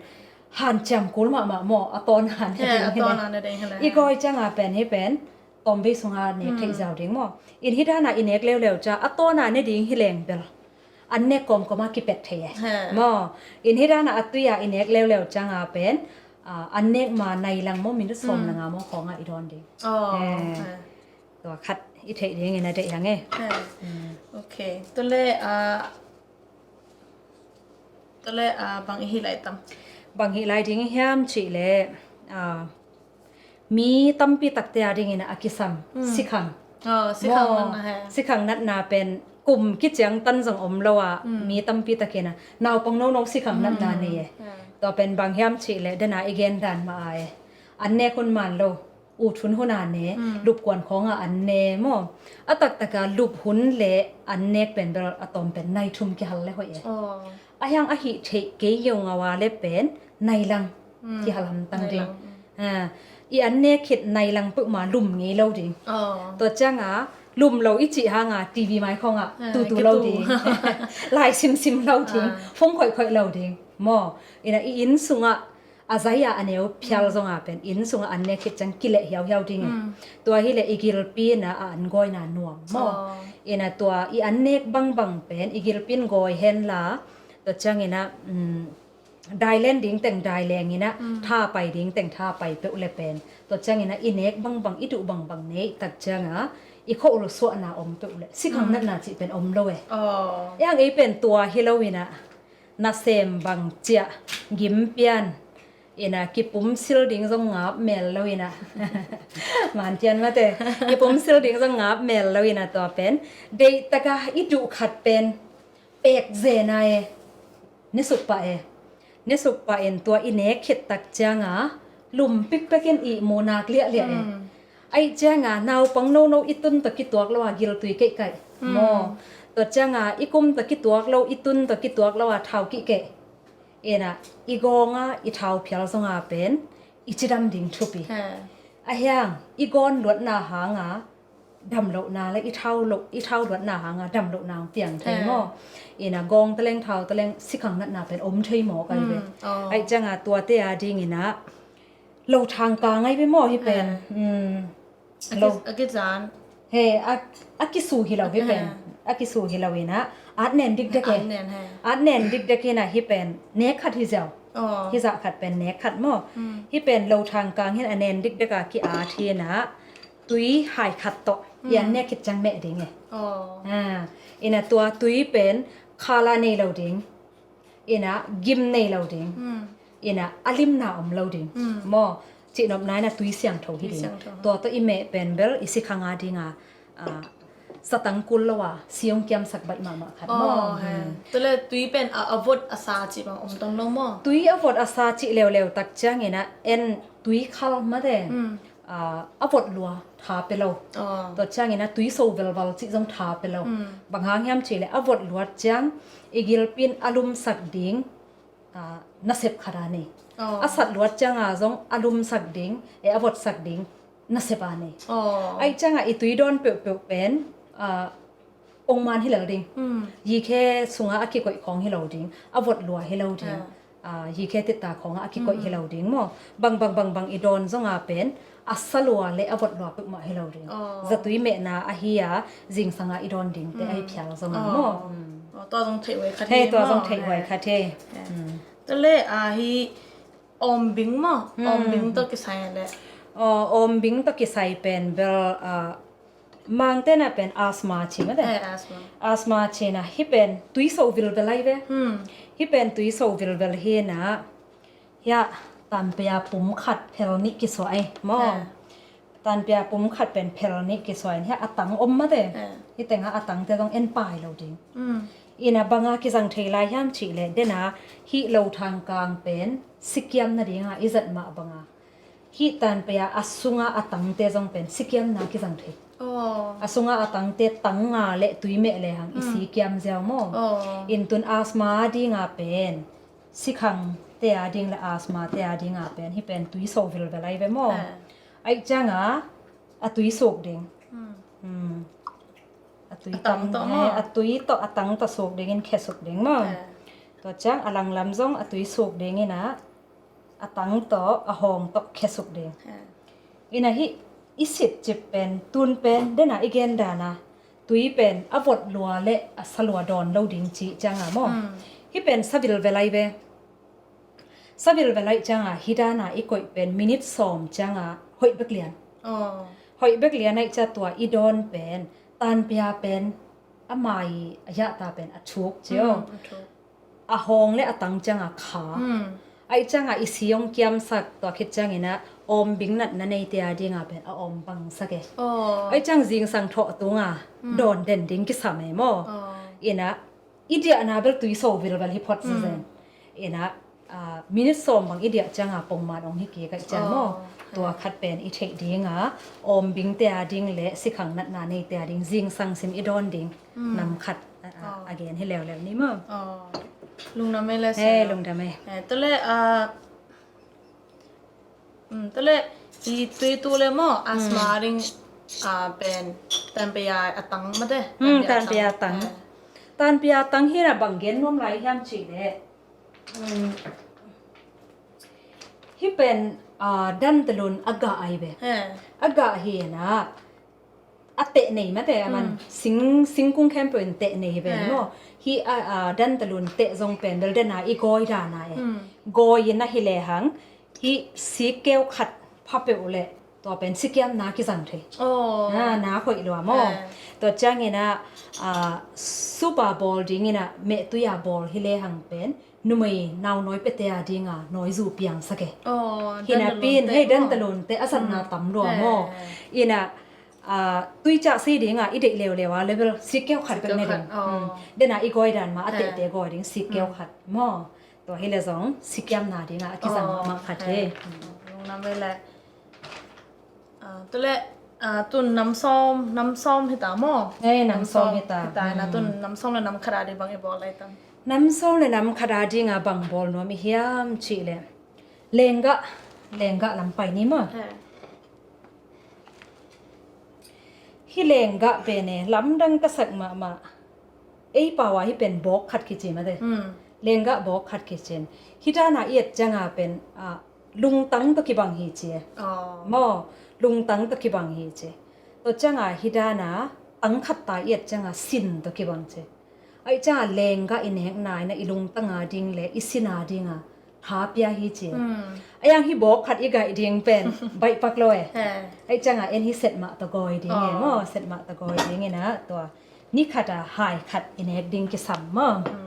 hanciam kul mahmah maw? A tawn han he ding hi le. I gawi cianga pen hih pen tawmvei sunga nek theih ziau ding maw? In hih dana i nek leuleu ca a tawna ne ding hi leng bel an nek kawmkawma kipet thei e. Maw? In hih dana a tuia i nek leuleu cianga pen an nek ma nai lang maw, minute sawm le nga maw khawnga i dawn ding. Tua khat i theih dingin a deih hang e. Ok. Tule a Tule a bang i hih lai tam? Bang hih lai ding hiam cihleh a mi tampi takte a dingin a kisam sikhang. Sikhang natna pen kum kiciang tan zong om lo a mi tampi takin a naupang nono sikhang natna nei e. Tua pen bang hiam cihleh dena i gen dan mah a e. An nek hun man lo. Ut hun huna ne, lupkuan khawnga an ne maw? A taktaka lup hun le an nek pen bel a tawm pen nai thum kihal le hoih e. A hiang a hih theih kei yo ngawa le pen nai lang kihal hamtang ding. I an nek khit nai lang peuhma lum ngei lo ding. Tua cianga lum lo i cih hanga T V mai khawngah tutu lo ding. Lai simsim lo ding. Phung khoihkhoih lo ding maw? Ina i inn sungah a zai-a a neu phial zonga pen inn sungah an nek khit ciang kileh hiauhiau ding e. Tua hileh i gilpi ina a an gawina nuam maw? Ina tua i an nek bangbang pen i gilpi in gawi henla tua ciangina dailen ding teng daileng ina tha pai ding teng tha pai peuh le pen tua ciangina i nek bangbang i duh bangbang neih tak cianga i khoh lo suahna om peuh le sikhang natna cih pen om lo e. Iang ei pen tua hi lo ina nasem bang ciah gimpian ina kipumsil ding zong ngap mel lo ina. Mantian mate kipumsil ding zong ngap mel lo ina tua pen deihtaka i duh khat pen pek zena e. Nisuk pah e. Nisuk pah in tua i nek khit tak cianga lum pikpekin i munak liahliah e. Aih cianga naupang nono i tun tawh kituak lo a giltui keihkaih maw? Tua cianga i kum tawh kituak lo i tun tawh kituak lo a thau kihkeih ina i gawnga i thau phial zonga pen i cidam ding thupi. A hiang i gawn luatna hanga damlohna le i thau luatna hanga damlohna piang thei maw? Ina gawng taleng thau taleng sikhang natna pen om thei maw kai ve. Aih cianga tuate a dingina lo thang ka ngai ve maw hi pen. Lo a kizan he a kisu hi lo hi pen. A kisu hi lo ina at nen dikdek e. At nen dikdek ina hi pen nek khat hi ziau. Hi zah khat pen nek khat maw? Hi pen lo thang kang hin a nen dikdek a ki at hi ina tui hai khat tawh i an nek khit ciang meh ding e. Ina tua tui pen khala nei lo ding. Ina gim nei lo ding. Ina a limna om lo ding maw? Cihnopna ina tui siangtho hi ding. Tua tawh i meh pen bel i sikhanga dinga zatang kul lo a siung kiamsak baih mahmah khat maw? Tule tui pen a vot a sa cih bang om ton lo maw? Tui a vot a sa cih leuleu tak ciangina en tui khal mate. A vot lua tha pe lo. Tua ciangina tui so velval cih zong tha pe lo. Bang hang hiam cihleh a vot luat ciang i gilpin a lumsak ding nasep khat a nei. A sat luat cianga zong a lumsak ding e a votsak ding nasep a nei. Aih cianga i tui dawn peuhpeuh pen ongman hi lo ding. Yikhe sunga a kikoih khawng hi lo ding. A vot lua hi lo ding. Yikhe titta khawngah a kikoih hi lo ding maw? Bangbang bangbang i dawn zonga pen a sa lua le a vot lua peuhmah hi lo ding. Zatui mehna ahi a zingsanga i dawn dingte ahi phial zonga maw? Tua zong theih huai khat he. Tua zong theih huai khat he. Tule ahi Awmbing maw? Awmbing tawh kisai le. Awmbing tawh kisai pen bel Mangtena pen asthma ci mate. Asthma cina hi pen tui so vilvel ai ve. Hi pen tui so vilvel hina hia tampea pum khat phel nih kisuah ai maw? Tanpia pum khat pen phel nih kisuai in, hia a tang om mate. Eh. Hih tenga a tangte zong en pai lo ding. Mm. Ina banga kizang thei lai hiam cih leh, dena hih lo thangkang pen sikiam nadinga i zat mah banga, hih tanpia a sunga a tangte zong pen sikiamna kizang thei. Oh. A sunga a tangte tang nga le tui meh lehang i, mm, sikiam ziau maw? Oh. Intun asthma dinga pen, sikhangte a ding le asthmate a dinga pen, hih pen tui so vilvel ai ve maw? Eh. Ai cianga a tui suk ding. Hmm. Hmm. A tui a tang tang, tawh eh, maw? A tui tawh, a tang tawh suk dingin khesuk ding maw? Eh. Tua ciang a langlam zong a tui suk dingin a, a tang tawh, a hawng tawh khesuk ding. Eh. Ina hih i sit cip pen, tun pen, dena i gen dana tui pen a vot lua le a sa lua dawn lo ding cih cianga maw? Hmm. Hih pen sa vilvel ai ve. Sa vilvel ai cianga hih dana i koih pen minit sawm cianga hoih bek lian. Oh. Hoih bek lian ai cia tua i dawn pen, tanpia pen a mai a yahta pen a thuk cio. Hmm, a thuk. A hawng le a tang cianga kha. Hmm. Ai cianga i si hong kiamsak, tua khit ciangina awmbing natna neite a dinga pen a awm bangsak e. Oh. Ai ciang zingsang thawh tunga, hmm, dawn den ding kisam e maw? Oh. Ina i diahna bel tui so vilvel hi phot, mm, zen. Ina, ah, minit sawm bang i diah cianga pongman ong hi kik ai ciang maw? Oh, tua khat pen i theih dinga, awmbingte a ding le sikhang natna neite a ding zingsang sim i dawn ding, mm, nam khat, ah, ah, oh, a gen hi leuleu ni maw? Oh. Lungdam e le, eh, Sir. Lungdam e. Eh, tule, ah, mm, tule, i tui tu le maw, asthma, mm, ding, ah, pen, tanpia a tang mate. Mm, tanpia a tang. Eh. Tanpia a tang hi na bang gen nuam lai hiam cih leh, mm, hih pen, ah, dantalun a gah ai ve. Eh. A gah hi na, a teh nei mate a man. Mm. Sing, singkung khempeuh in teh nei hi ven, eh, maw? Hih a, a, dantalun teh zong pen bel dena i gawi dana e. Mm. Gawi in ahi lehang, hih sikkeu khat pha peuh leh tua pen sikiamna kizang thei. Oh. Ah, na hoih lua maw? Eh. Tua ciangina, ah, supa bawl dingina meh tui a bawl hi lehang pen numei naunawi pete a dinga nawizu piangsak e. Oh, hi napi in, dantalunte, hei, oh, dantalunte a zatna, mm, tam lua, eh, maw? Ina, ah, tui ciah si dinga i deih leuleu a level sikkeu khat bek ne ding. Sikkeu khat, oh. Mm. Dena i gawi dan ma a, eh, tehte gawi ding sikkeu, mm, khat maw? Tua hi le zong sikiamna dinga a kizang, oh, mahmah khat hi. Eh. Mm. Lungdam e le. Ah, tule, ah, tun nam sawm, nam sawm hita maw? Ei, nam sawm hita. Nam sawm hita, na, hmm, tun nam sawm le nam khat a ding bang i bawl lai tam? Nam sawm le nam khat a dinga bang bawl nuam i hiam cih leh, lenggah, lenggah lam pai ni maw? Eh. Hih lenggah pen e, lamdang ka sak mahmah. Ei pau a hih pen bawk khat kici mate. Hmm. Lenggah bawk khat kici. Hih dana i et cianga pen, ah, lungtang tawh kibang hi ci e. Oh. Maw, lungtang tawh kibang hi ci. Tua cianga hih dana tang khat ta i et cianga sin tawh kibang ci. Ai cianga lenggah i nekna ina i lungtang a ding le i sin a dinga tha pia hi ci. Hmm. Ai ang hih bawk khat i gaih ding pen baih pak lo e. Eh. Ai cianga en hih set mah tawh gawi ding e, oh, maw, set mah tawh gawi ding ina tua ni khat a hai khat i nek ding kisam maw? Hmm.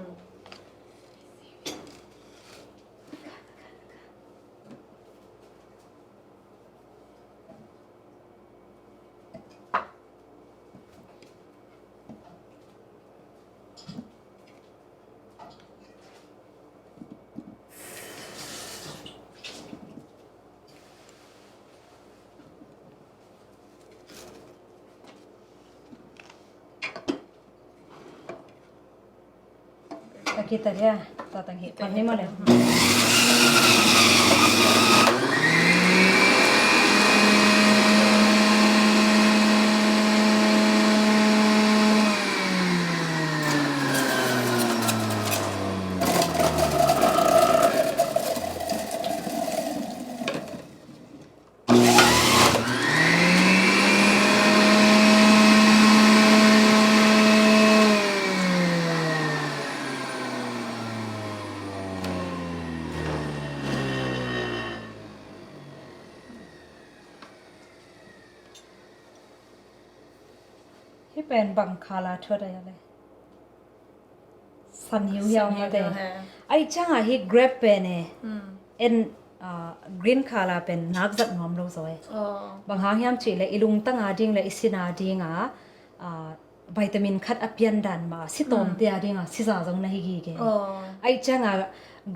Takita dia, tatang hi, pan ni mole. Hih pen bang khala thuat a ya le. San hiu hiau mate. Ai cianga hih grape pen e. Hmm. En Ah, green color pen nak zat nuam lo zaw e. Bang hang hiam cih leh i lungtang a ding le i sin a ding a, ah, vitamin khat a pian dan mah a si tawmte a ding a si za zong na hi gige. Aih ciang a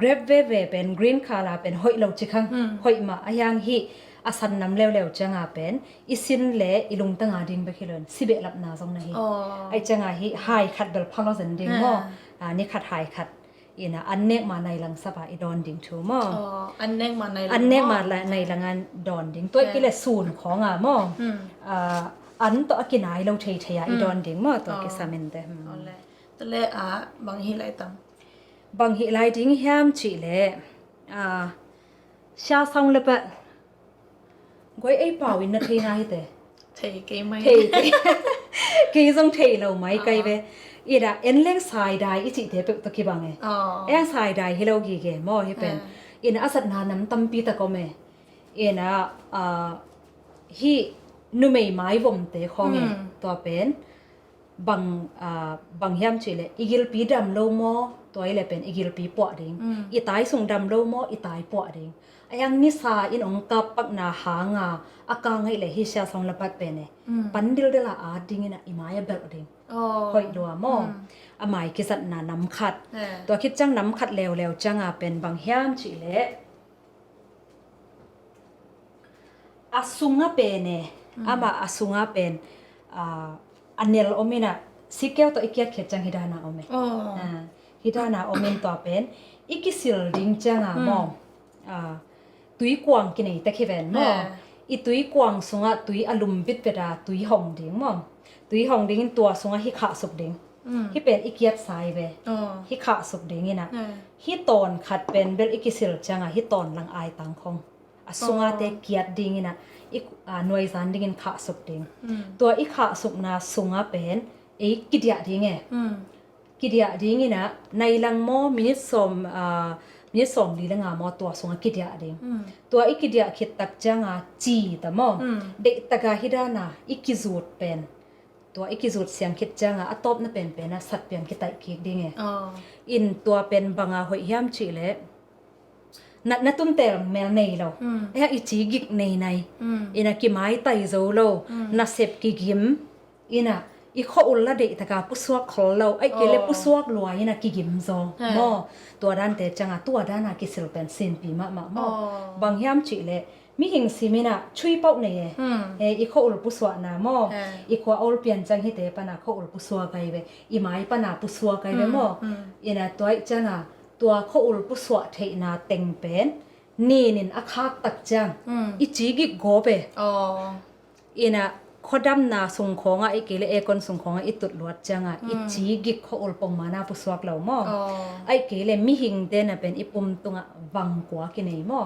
grape veve pen green color pen hoih lo ci khang, hoih mah a hiang hi a san nam leuleu ciang a pen i sin le i lungtang a ding bek hi lo in si behlapna zong na hi. Aih ciang a hi hai khat bel pha lo zen ding maw? Ah, ni khat hai khat. Ina an nek ma nai lang sap a i dawn ding thu maw? An nek ma nai lang a dawn ding. Tua i kile sun khawng a maw? Ah, an tawh a kinai lo thei thei a i dawn ding maw? Tua kisam in te. Tule a bang hi lai tam? Bang hi lai ding hiam cih leh, ah, sia song le pat. Guai ei pau in na thei na hi te. Thei kei mai. Thei kei. Kei zong thei lo mai kai ve. Ina en leng saidai i cihte peuh tawh kibang e. En saidai hi lo gige maw hi pen. Ina a satna nam tampi tak om e. Ina, ah, hi numei mai vomte khawng e. Tua pen bang, ah, bang hiam cih leh i gilpi dam lo maw? Tua i le pen i gilpi puah ding. I tai sung dam lo maw? I tai puah ding. A hiang nisa in ong kap pakna hang a a ka ngaih leh hi sia song le pat pen e. Pan dildel a at ding ina i mai a belh ding. Hoih lua maw? A mai kizatna nam khat. Tua khit ciang nam khat leuleu ciang a pen bang hiam cih leh a sung a pen e, amah a sung a pen, ah, a nel om ina, sikeu tawh i kiat khiat ciang hi dan a om e. Ah, hi dan a om in tua pen i kisil ding ciang a maw? Ah, tui kuang kinei tek hi ven maw? I tui kuang sung a tui a lum bit vet a tui hong ding maw? Tui hong ding in tua sung a hi khah suk ding. Hi pen i kiat sai ve. Hi khah suk ding ina. Hi tawn khat pen bel i kisil ciang a hi tawn lang ai tang khong a sung a te kiat ding ina i, ah, nuaizan ding in khah suk ding. Tua i khah sukna sung a pen ei kidiah ding e. Kidiah ding ina nai lang maw minit sawm, ah, minit sawm li le nga maw tua sung a kidiah ding. Tua i kidiah khit tak ciang a ci ta maw? Deih tak a hi dan a i kizut pen. Tua i kizut siang khit ciang a a tawpna penpen a satpiang kitaih kik ding e. In tua pen bang a hoih hiam cih leh natna tumtel mel nei lo. A hiang i ci gik nei nai. Ina kimaitai zo lo. Nasep kigim. Ina i khua ul la deih tak a pusuak khol lo. Aih kei leh pusuak lua ina kigim zaw maw? Tua dante ciang a tua dan a kisil pen sinpi mahmah maw? Bang hiam cih leh mihing sim ina chui pauh nei e. E, i khua ul pusuahna maw? I khua ul pian ciang hite pan a khua ul pusuak ai ve. I mai pan a pusuak ai ve maw? Ina tua i ciang a tua khua ul pusuah theihna teng pen nin in a khak tak ciang i ci gik gawp e. Ina khuadamna sung khawng a i kei leh aircon sung khawng a i tut luat ciang a i ci gik khua ul pongman a pusuak lo maw? Aih kei leh mihingte na pen i pum tung a vangkua kinei maw?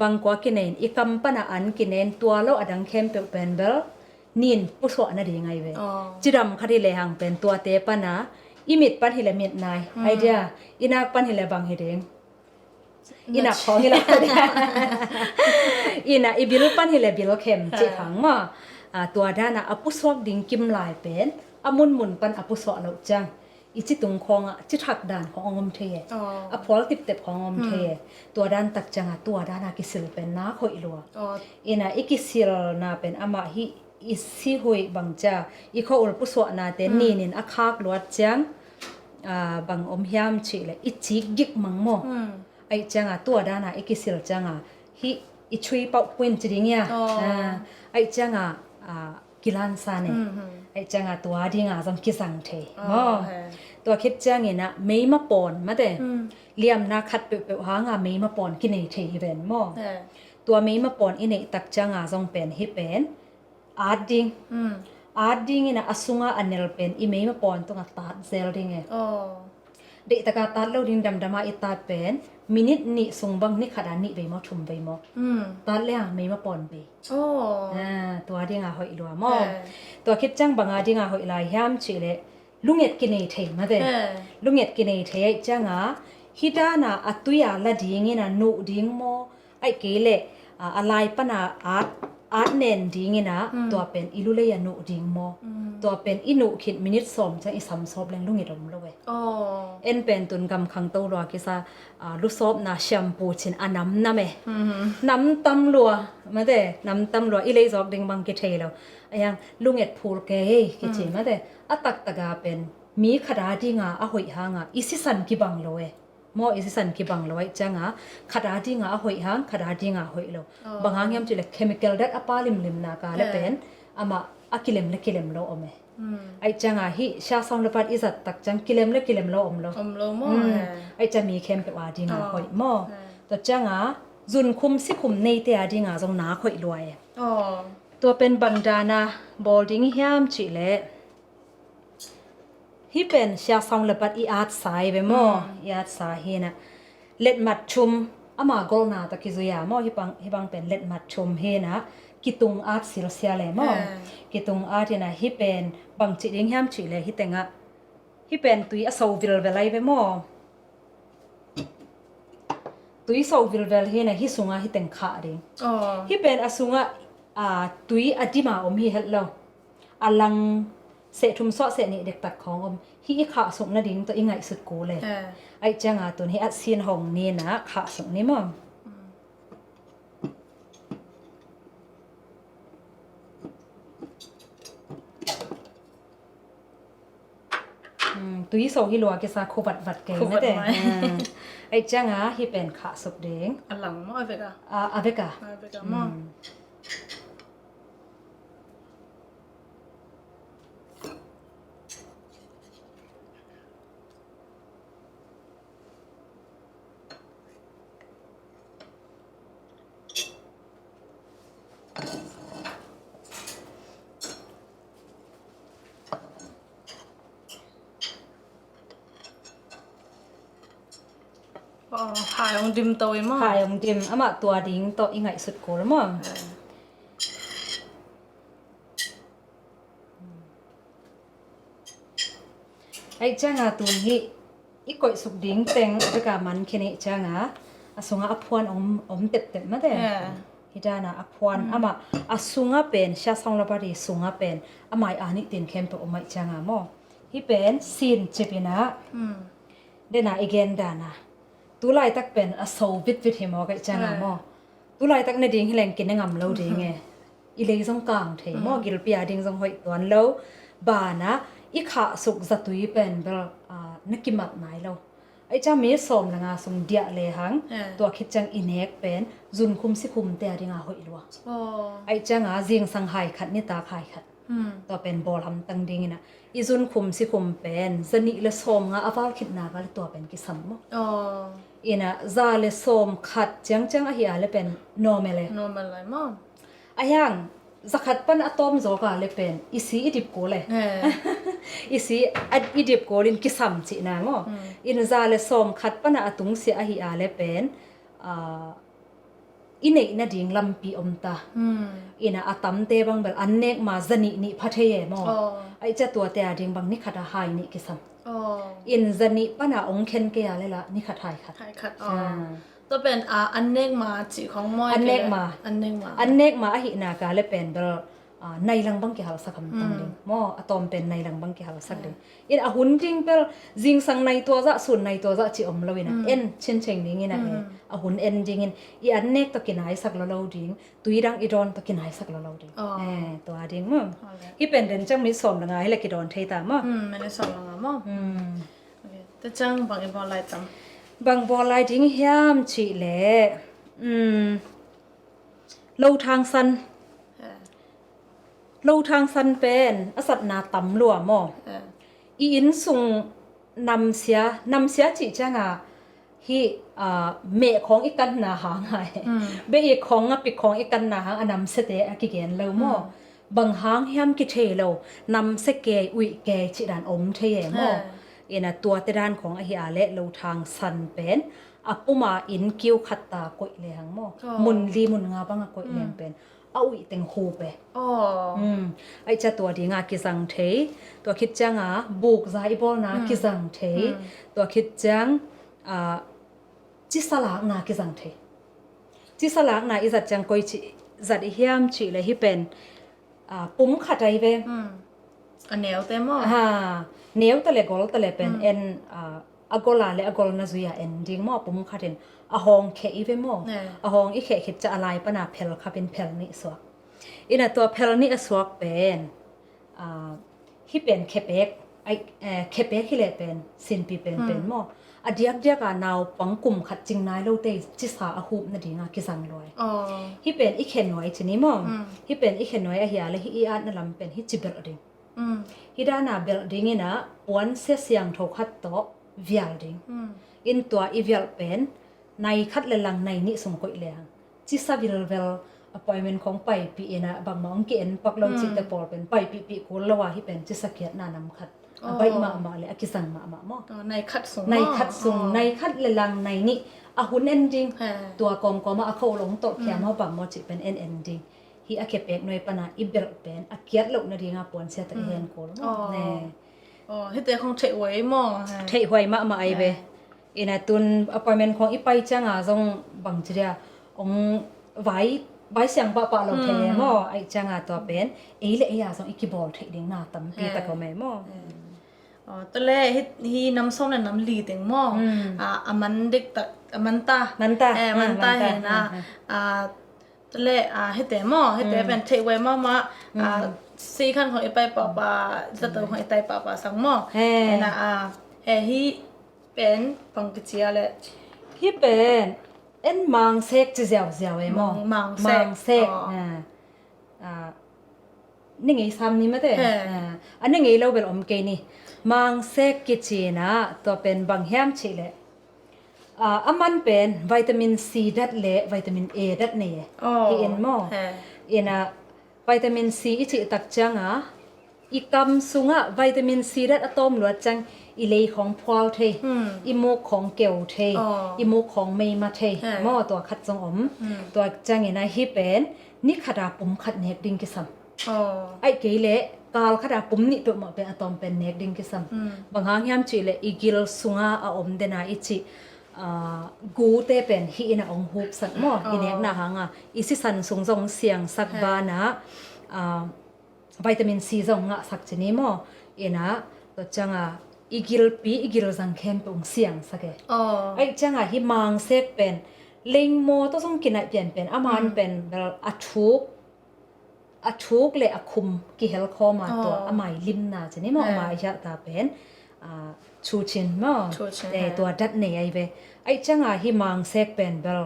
Vangkua kinei in i kam pan a an kinei in tua lo a dang khempeuh pen bel nin pusuah nading ai ve. Cidam khat hi lehang pen tuate pan a i mit pan hi leh mit nai. Ai dia, i nak pan hi leh bang hi ding. I nak khawng hi lo. Ina i bil pan hi leh bil khem cih khang maw? Ah, tua dan a a pusuak ding kim lai pen a munmun pan a pusuah loh ciang i ci tung khawng a ci thak dan khawng ong om thei e. A phual tiptep khawng ong om thei e. Tua dan tak ciang a tua dan a kisil pen nak hoih lua. Ina i kisilna pen amah hi i si huih bang cia i khua ul pusuahnate nin in a khak luat ciang, ah, bang om hiam cih leh i cik gik mang maw? Aih ciang a tua dan a i kisil ciang a hi i chui pauh puin ci ding ia. Ah, aih ciang a, ah, kilansan e. Aih ciang a tua ding a zong kizang thei maw? Tua khit ciang ina meima pawn mate liamna khat peuhpeuh hang a meima pawn kinei thei hi ven maw? Tua meima pawn i neih tak ciang a zong pen hi pen at ding. At ding ina a sung a a nel pen i meima pawn tung a tat zel ding e. Deih tak a tat lo ding, damdam a i tat pen minit nih sung bang ni khat a nih vei maw thum vei maw? Tat leng meima pawn bei. Ah, tua ding a hoih lua maw? Tua khit ciang bang a ding a hoih lai hiam cih leh lunget kinei thei mate. Lunget kinei thei aih ciang a hi dan a a tui a la ding ina nuh ding maw? Aih kei leh, ah, a lai pan a at At nen dingin ah, tua pen i lulei a nuh ding maw? Tua pen i nuh khit minit sawm ciang i sam sawp leng lungit om lo e. En pen tun gam khangto lua kisa, lusawpna shampoo cin a namnam e. Namtam lua, mate, namtam lua, i leizawk ding bang kithei lo. A hiang lungit phul kei kici, mate. A taktak a pen mi khat a dinga a hoih hanga i sisan kibang lo e. Maw, i sisan kibang lo ahih cianga khat a dinga a hoih hang, khat a dinga a hoih lo. Bang hang hiam cih leh chemical dat a pa limlimna ka le pen amah a kilem le kilem lo om e. Ahih cianga hih sia sawng le pat i zat tak ciang kilem le kilem lo om lo. Om lo maw? Ahih ciang mi khempeuh a dinga hoih maw? Tua cianga zunkhum sikhum neite a dinga zong nak hoih lua e. Tua pen bang dana bawl ding hiam cih leh hih pen sia sawng le pat i atsa hi ve maw? I atsa hi na. Letmat thum, ama golna tawh kizui a maw? Hih bang, hih bang pen letmat thum hi na. Kitung at silsia le maw? Kitung at hi na, hih pen bang cih ding hiam cih leh hih tengah. Hih pen tui a so vilvel ahi ve maw? Tui so vilvel hi na, hih sungah hih teng khah ding. Hih pen a sungah tui a dima om hi het lo. A lang seh thum suah seh nih dektak khawng om. Hih i khahsuk nading tawh i ngaihsut kul e. Ahih cianga tun hih at sin hong ni na khahsuk ni maw? Tui so hi lua kisa khu vatvat kei mate. Ahih cianga hih pen khahsuk ding. A lang maw a vek a? A vek a. A vek a maw? Hai hong dim to i maw? Hai hong dim, amah tua ding tawh i ngaihsut kul maw? Ahih cianga tun hih i koihsuk ding teng a beka man khin ahih cianga a sungah a phuan om, om teptep mate. Hih dana a phuan amah a sungah pen sia sawng le pat i sungah pen a mai a nih tin khempeuh om ahih cianga maw? Hih pen sin cip ina dena i gen dana tulaitak pen a so vitvit hi maw ka hih cianga maw? Tulaitak ne ding hi leng kine ngam lo ding e. I lei zong kang thei maw, gilpi a ding zong hoih tuan lo. Bana i khahsuk zatui pen bel na kimat nai lo. Ahih ciang mi sawm le nga sung diah lehang tua khit ciang i nek pen zunkhum sikhumte a dinga hoih lua. Ahih cianga zingsang hai khat, nitak hai khat. Tua pen bawl hamtang dingina i zunkhum sikhum pen zanih le sawm nga a val khitna ka le tua pen kisam maw? Ina za le sawm khat ciangciang ahi a le pen normal e. Normal lai maw? A hiang zakhat pan a tawm zawk a le pen i si i dip kul e. I si i dip kul in kisam cihna maw? In za le sawm khat pan a tungsia ahi a le pen i neih nading lampi om ta. Ina a tamte bang bel an nek ma zanih nih pha thei e maw? Ahih ciang tuate a ding bang nikhat a hai nih kisam. In zanih pana ong khen kei a le la nikhat hai khat. Hai khat. Tua pen an nek ma cih khong maw? An nek ma. An nek ma. An nek ma ahihna ka le pen bel nai lang bang kihalsak hamtang ding maw? A tawm pen nai lang bang kihalsak ding. In a hun ding bel zingsang nai tua zah, sun nai tua zah ci om lo ina en chincheng ding ina e. A hun en dingin i an nek tawh kinaisak lo lo ding, tui dang i dawn tawh kinaisak lo lo ding. Tua ding maw? Hih pen den ciang minit sawm le nga hi le kidawn thei ta maw? Minit sawm le nga maw? Te ciang bang i bawl lai tam? Bang bawl lai ding hiam cih leh lo thang san. Lo thang san pen a satna tam lua maw? I inn sung namsia, namsia cih cianga hih meh khawng i kanna hang a, beik khawng, ngapik khawng i kanna hang a namsiate a kigen lo maw? Bang hang hiam kithei lo, namsia kei, uih kei cih dan om thei e maw? Ina tuate dan khawng ahi a le lo thang san pen a puma inn kiu khat ta koih lehang maw? Mun li mun nga banga koih leng pen a uih teng hup e. Ahih ciang tua dinga kizang thei, tua khit cianga bukza i bawlna kizang thei, tua khit ciang cisa lakna kizang thei. Cisa lakna i zat ciang koi ci Zat i hiam cih le hih pen, ah, pum khat ai ve. A neu te maw? Ha, neu ta le gol ta le pen en, ah, a gol a le a gol na zui a en ding maw, pum khat in a hawng kheh i ve maw? A hawng i kheh khit ciang a lai pan a phel khap in phel nih suak. Ina tua phel nih a suak pen, ah, hih pen khepek, ai, eh, khepek hi leh pen sinpi penpen maw? A diakdiak a naupang kum khat cing nai lote cisa a hup nading a kizang lua. Hih pen i khe nuai ci ni maw? Hih pen i khe nuai ahi a le hih i atna lam pen hih ci belh ding. Hih dan a belh ding ina puansia siangtho khat tawh vial ding. In tua i vialh pen nai khat le lang nai nih sung koih le hang cisa vilvel, appointment khong paipih ina bangmah hong ki-en pak lo cihte pawl pen paipihpih kul lo a hih pen cisa kiatna nam khat a baih mahmah le a kizang mahmah maw? Nai khat sung, nai khat le lang nai nih a hun en ding. Tua kawmkawm ah a kho lo hong tolh khiam maw bang maw cih pen en en ding. Hih a khepek nuai pan a i belh pen a kiat loh nading a puansia tak i hen kul maw? Hihte khong theihhuai maw? Theihhuai mahmah ai ve. Ina tun appointment khong i pai ciang a zong bang ci dia, hong vai, vai siang pahpah lo thei e maw? Ai ciang a tua pen ei le ei a zong i kibawl theih ding na tampi tak om e maw? Tua le hih, hih nam sawm le nam li teng maw? A man diktak, a man ta. Man ta. Eh, man ta hi na. Tule, ah, hihte maw, hihte pen theihhuai mahmah, ah, sikhan khong i pai pahpah, zato khong i tai pahpah sang maw? Ena, ah, eh, hih pen bang kici a le? Hih pen en mangsek ci ziauziau e maw? Mang, mangsek. Mangsek. Ah, ni ngei sam ni mate. Ah, a ni ngei lo bel om kei ni. Mangsek kici na, tua pen bang hiam cih le, ah, a man pen vitamin C dat le vitamin A dat nei e. Hi in maw? Ina vitamin C i cih tak ciang a i kam sungah vitamin C dat a tawm luat ciang i lei khong phual thei, i muk khong keu thei, i muk khong meima thei maw, tua khat zong om. Tua ciang ina hih pen ni khat a pum khat nek ding kisam. Ai kei le kal khat a pum nih peuhmah pen a tawm pen nek ding kisam. Bang hang hiam cih le i gil sunga a om dena i cih, ah, gute pen hih ina ong hupsak maw? I nekna hanga i sisan sung zong siangsak bana, ah, vitamin C zong ngahsak ci ni maw? Ina tua cianga i gilpi i gilzang khempeuh ong siangsak e. Ai cianga hih mangsek pen lengmaw tawh zong kinaih pianpian a man pen bel a thuk a thuk le a khum kihel khawm a tua a mai limna ci ni maw, a mai hiah ta pen, ah, chuchin maw? Chuchin, eh, tua dat nei ai ve. Ai cianga hih mangsek pen bel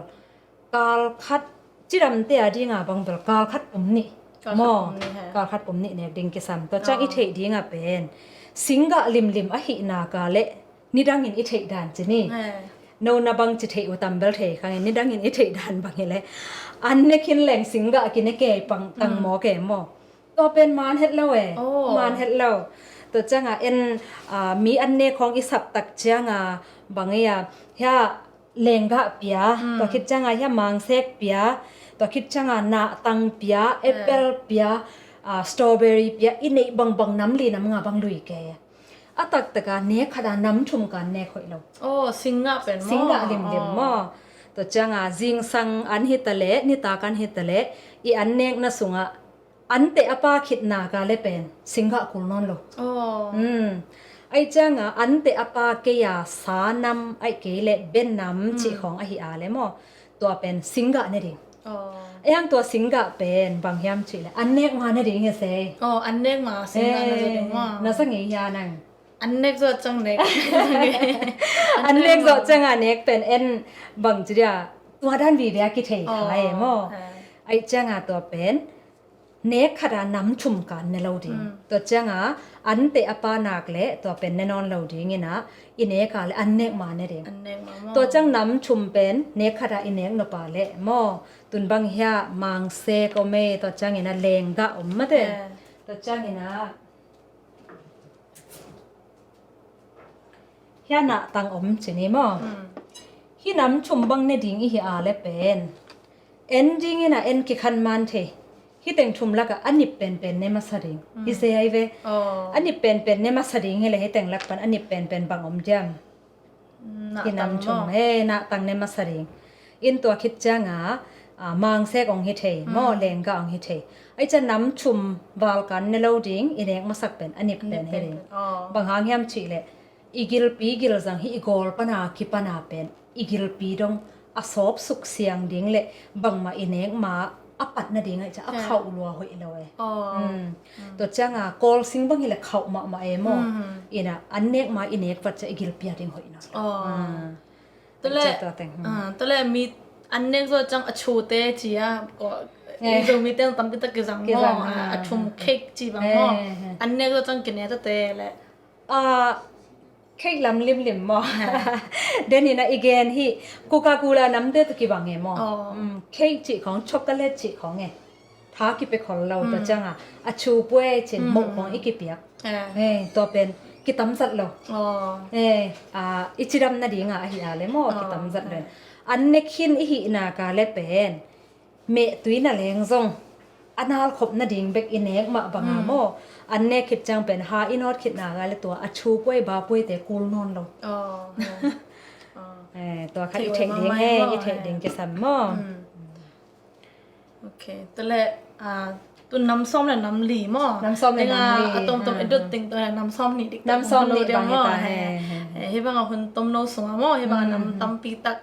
kal khat cidamte a dinga bang bel kal khat pum nih maw? Kal khat pum nih nek ding kisam. Tua ciang i theih dinga pen singgah limlim ahih naka le nidangin i theih dan ci ni. No na bang ci theih uh tambel thei khangin nidangin i theih dan bang hi le an ne khin leng singgah kine kei pang tang maw kei maw? Tua pen man het lo e. Man het lo. Tua cianga en, ah, mi an ne khong i sap tak cianga bang ei a hia lenggah pia, tua khit cianga hia mangsek pia, tua khit cianga nahtang pia, apple pia, ah, strawberry pia, i neih bangbang nam li nam nga bang lui kei. A taktak a nek khat a nam thum kan nek hoih lo. Aw, singgah pen maw? Singgah limlim maw? Tua cianga zingsang an hita le nitak an hita le i an nekna sungah ante a pa khit naka le pen singgah kul nawn lo. Ai cianga ante a pa kei a sa nam ai kei le ben nam cih khong ahi a le maw? Tua pen singgah ne ding. Ai ang tua singgah pen bang hiam cih le an nek ma ne ding hi se. An nek ma singgah ne ding maw? Na sa ngei hia nang? An nek zawh ciang nek. An nek zawh cianga nek pen en bang ci dia tua dan vive a kithei khai maw? Ai cianga tua pen nek khat a nam thum kan ne lo ding. Tua cianga ante a pa nak le tua pen ne nawn lo ding ina i nek a le an nek ma ne ding. Tua ciang nam thum pen nek khat a i nek nop a le maw? Tun bang hia mangsek om e, tua ciang ina lenggah om mate. Tua ciang ina hia nahtang om ci ni maw? Hih nam thum bang ne ding i hi a le pen en ding ina en kikhan man thei. Hih teng thum lakah a nip penpen ne masa ding. Hi se ai ve. A nip penpen ne masa ding hi le hih teng lak pan a nip penpen bang om diam? Hih nam thum he nahtang ne masa ding. In tua khit cianga, a, mangsek hong hi thei maw, lengga hong hi thei. Ahi ciang nam thum valkan ne lo ding i nek masak pen a nip pen hi ding. Bang hang hiam cih leh i gilpi gilzang hi i gawl pana kipana pen i gilpi dong a sawp suksiang ding le bangmah i nek ma a pat nading ahi ciang a khauh lua hoih lo e. Tua cianga kawlsing bang hi le khauh mahmah e maw. Ina an nek ma i nek vat ciang i gilpi a ding hoih nawn lo. Tua le, tua teng. Tua le mi an nek zawh ciang a thute ci a, i Zomi teng tampi tak kizang maw, a thum cake ci bang maw. An nek zawh ciang kine tate le. Cake lam limlim maw. Den ina i gen hi Coca-Cola namte tawh kibang e maw. Cake cih khawng, chocolate cih khawng e. Tha kipia khol lo, tua cianga a chu puai cin moh khawng i kipiak. Tua pen kitamzat lo. I cidam nadinga ahi a le maw, kitamzat lo. An nek khin i hihna ka le pen mehtui na leng zong a nalkhop nading bek i nek mah banga maw. An nek khit ciang pen ha i nawt khitna ka le tua a chu puai ba puaite kul nawn lo. Tua khat i theih ding he, i theih ding kisam maw. Ok, tua le, tun nam sawm le nam li maw. Nam sawm le nam li. A tomtom edot ting tua le nam sawm nih dik. Nam sawm nih bang hi ta he. Hibanga hun tomno sunga maw, hibanga nam tampi tak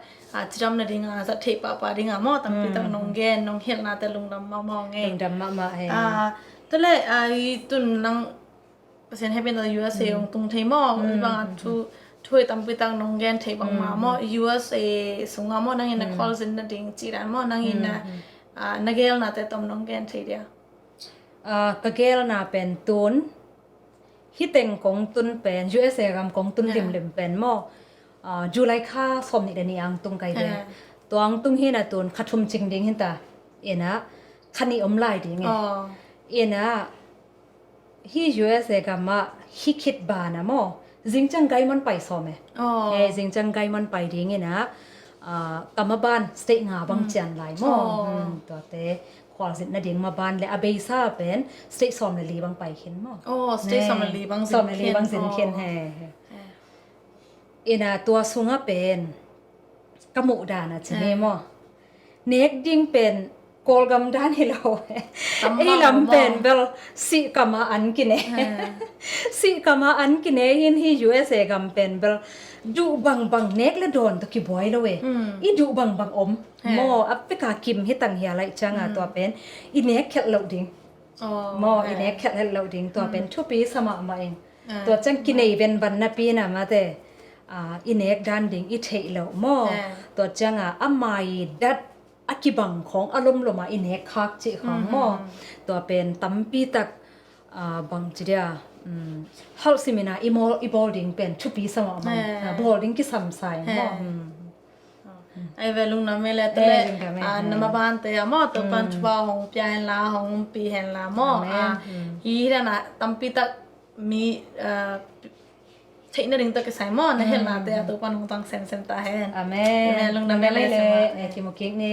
cidam nadinga zat theih pahpah dinga maw, tampi tak nong gen, nong hilhnate lungdam mahmah nge. Lungdam mahmah he. Tua le, i tun nang Pasian hehpihna U S A hong tung thei maw? Hibanga thu, thu tampi tak nong gen thei bangmah maw? U S A sunga maw, nangin na khualzin nading cih dan maw, nangin na, na gelnate tom nong gen thei dia? Ka gelna pen tun hih teng kong tun pen, U S A gam kong tun limlim pen maw, July kha sawm nih le nih ang tung kai ve. Tua ang tung hina tun kha thum cing ding hinta. Ina kha nih om lai ding e. Ina hih U S A gamah hih khit bana maw, zingciang gaiman pai sawm e. Zingciang gaiman pai ding ina, kama ban state nga bang cian lai maw. Tuate khualzin nading maban le a beisa pen state sawm le li bang pai khin maw. State sawm le li bang zin khin he. Ina tua sunga pen ka muh dana ci ni maw, nek ding pen Kawlgam dan hi lo. Ei lam pen bel sih kama an kine. Sih kama an kine hin hi U S A gam pen bel duh bangbang nek le dawn tawh kibuai lo e. I duh bangbang om maw, a peka kim hi tang hia laih cianga tua pen i nek khelh loh ding. Maw, i nek khelh het loh ding tua pen thupi sa mahmah in. Tua ciang kinei venvan napi na mate, i nek dan ding i theih loh maw. Tua cianga ama i dat a kibang khawng a lomloma i nek khak cih khawng maw. Tua pen tampi tak bang ci dia, halh simina i mawl i bawl ding pen thupi sa mahmah. Bawl ding kisam sa in maw. Ai ve lungdam e le tale, na mabante a maw, Topan thupha hong pia henla, hong umpi henla maw. Hi hi dana tampi tak mi theihna ding tawh kisai maw, na helnate a Topan hong tang semsem ta hen. Amen. Lungdam e le, kimukik ni.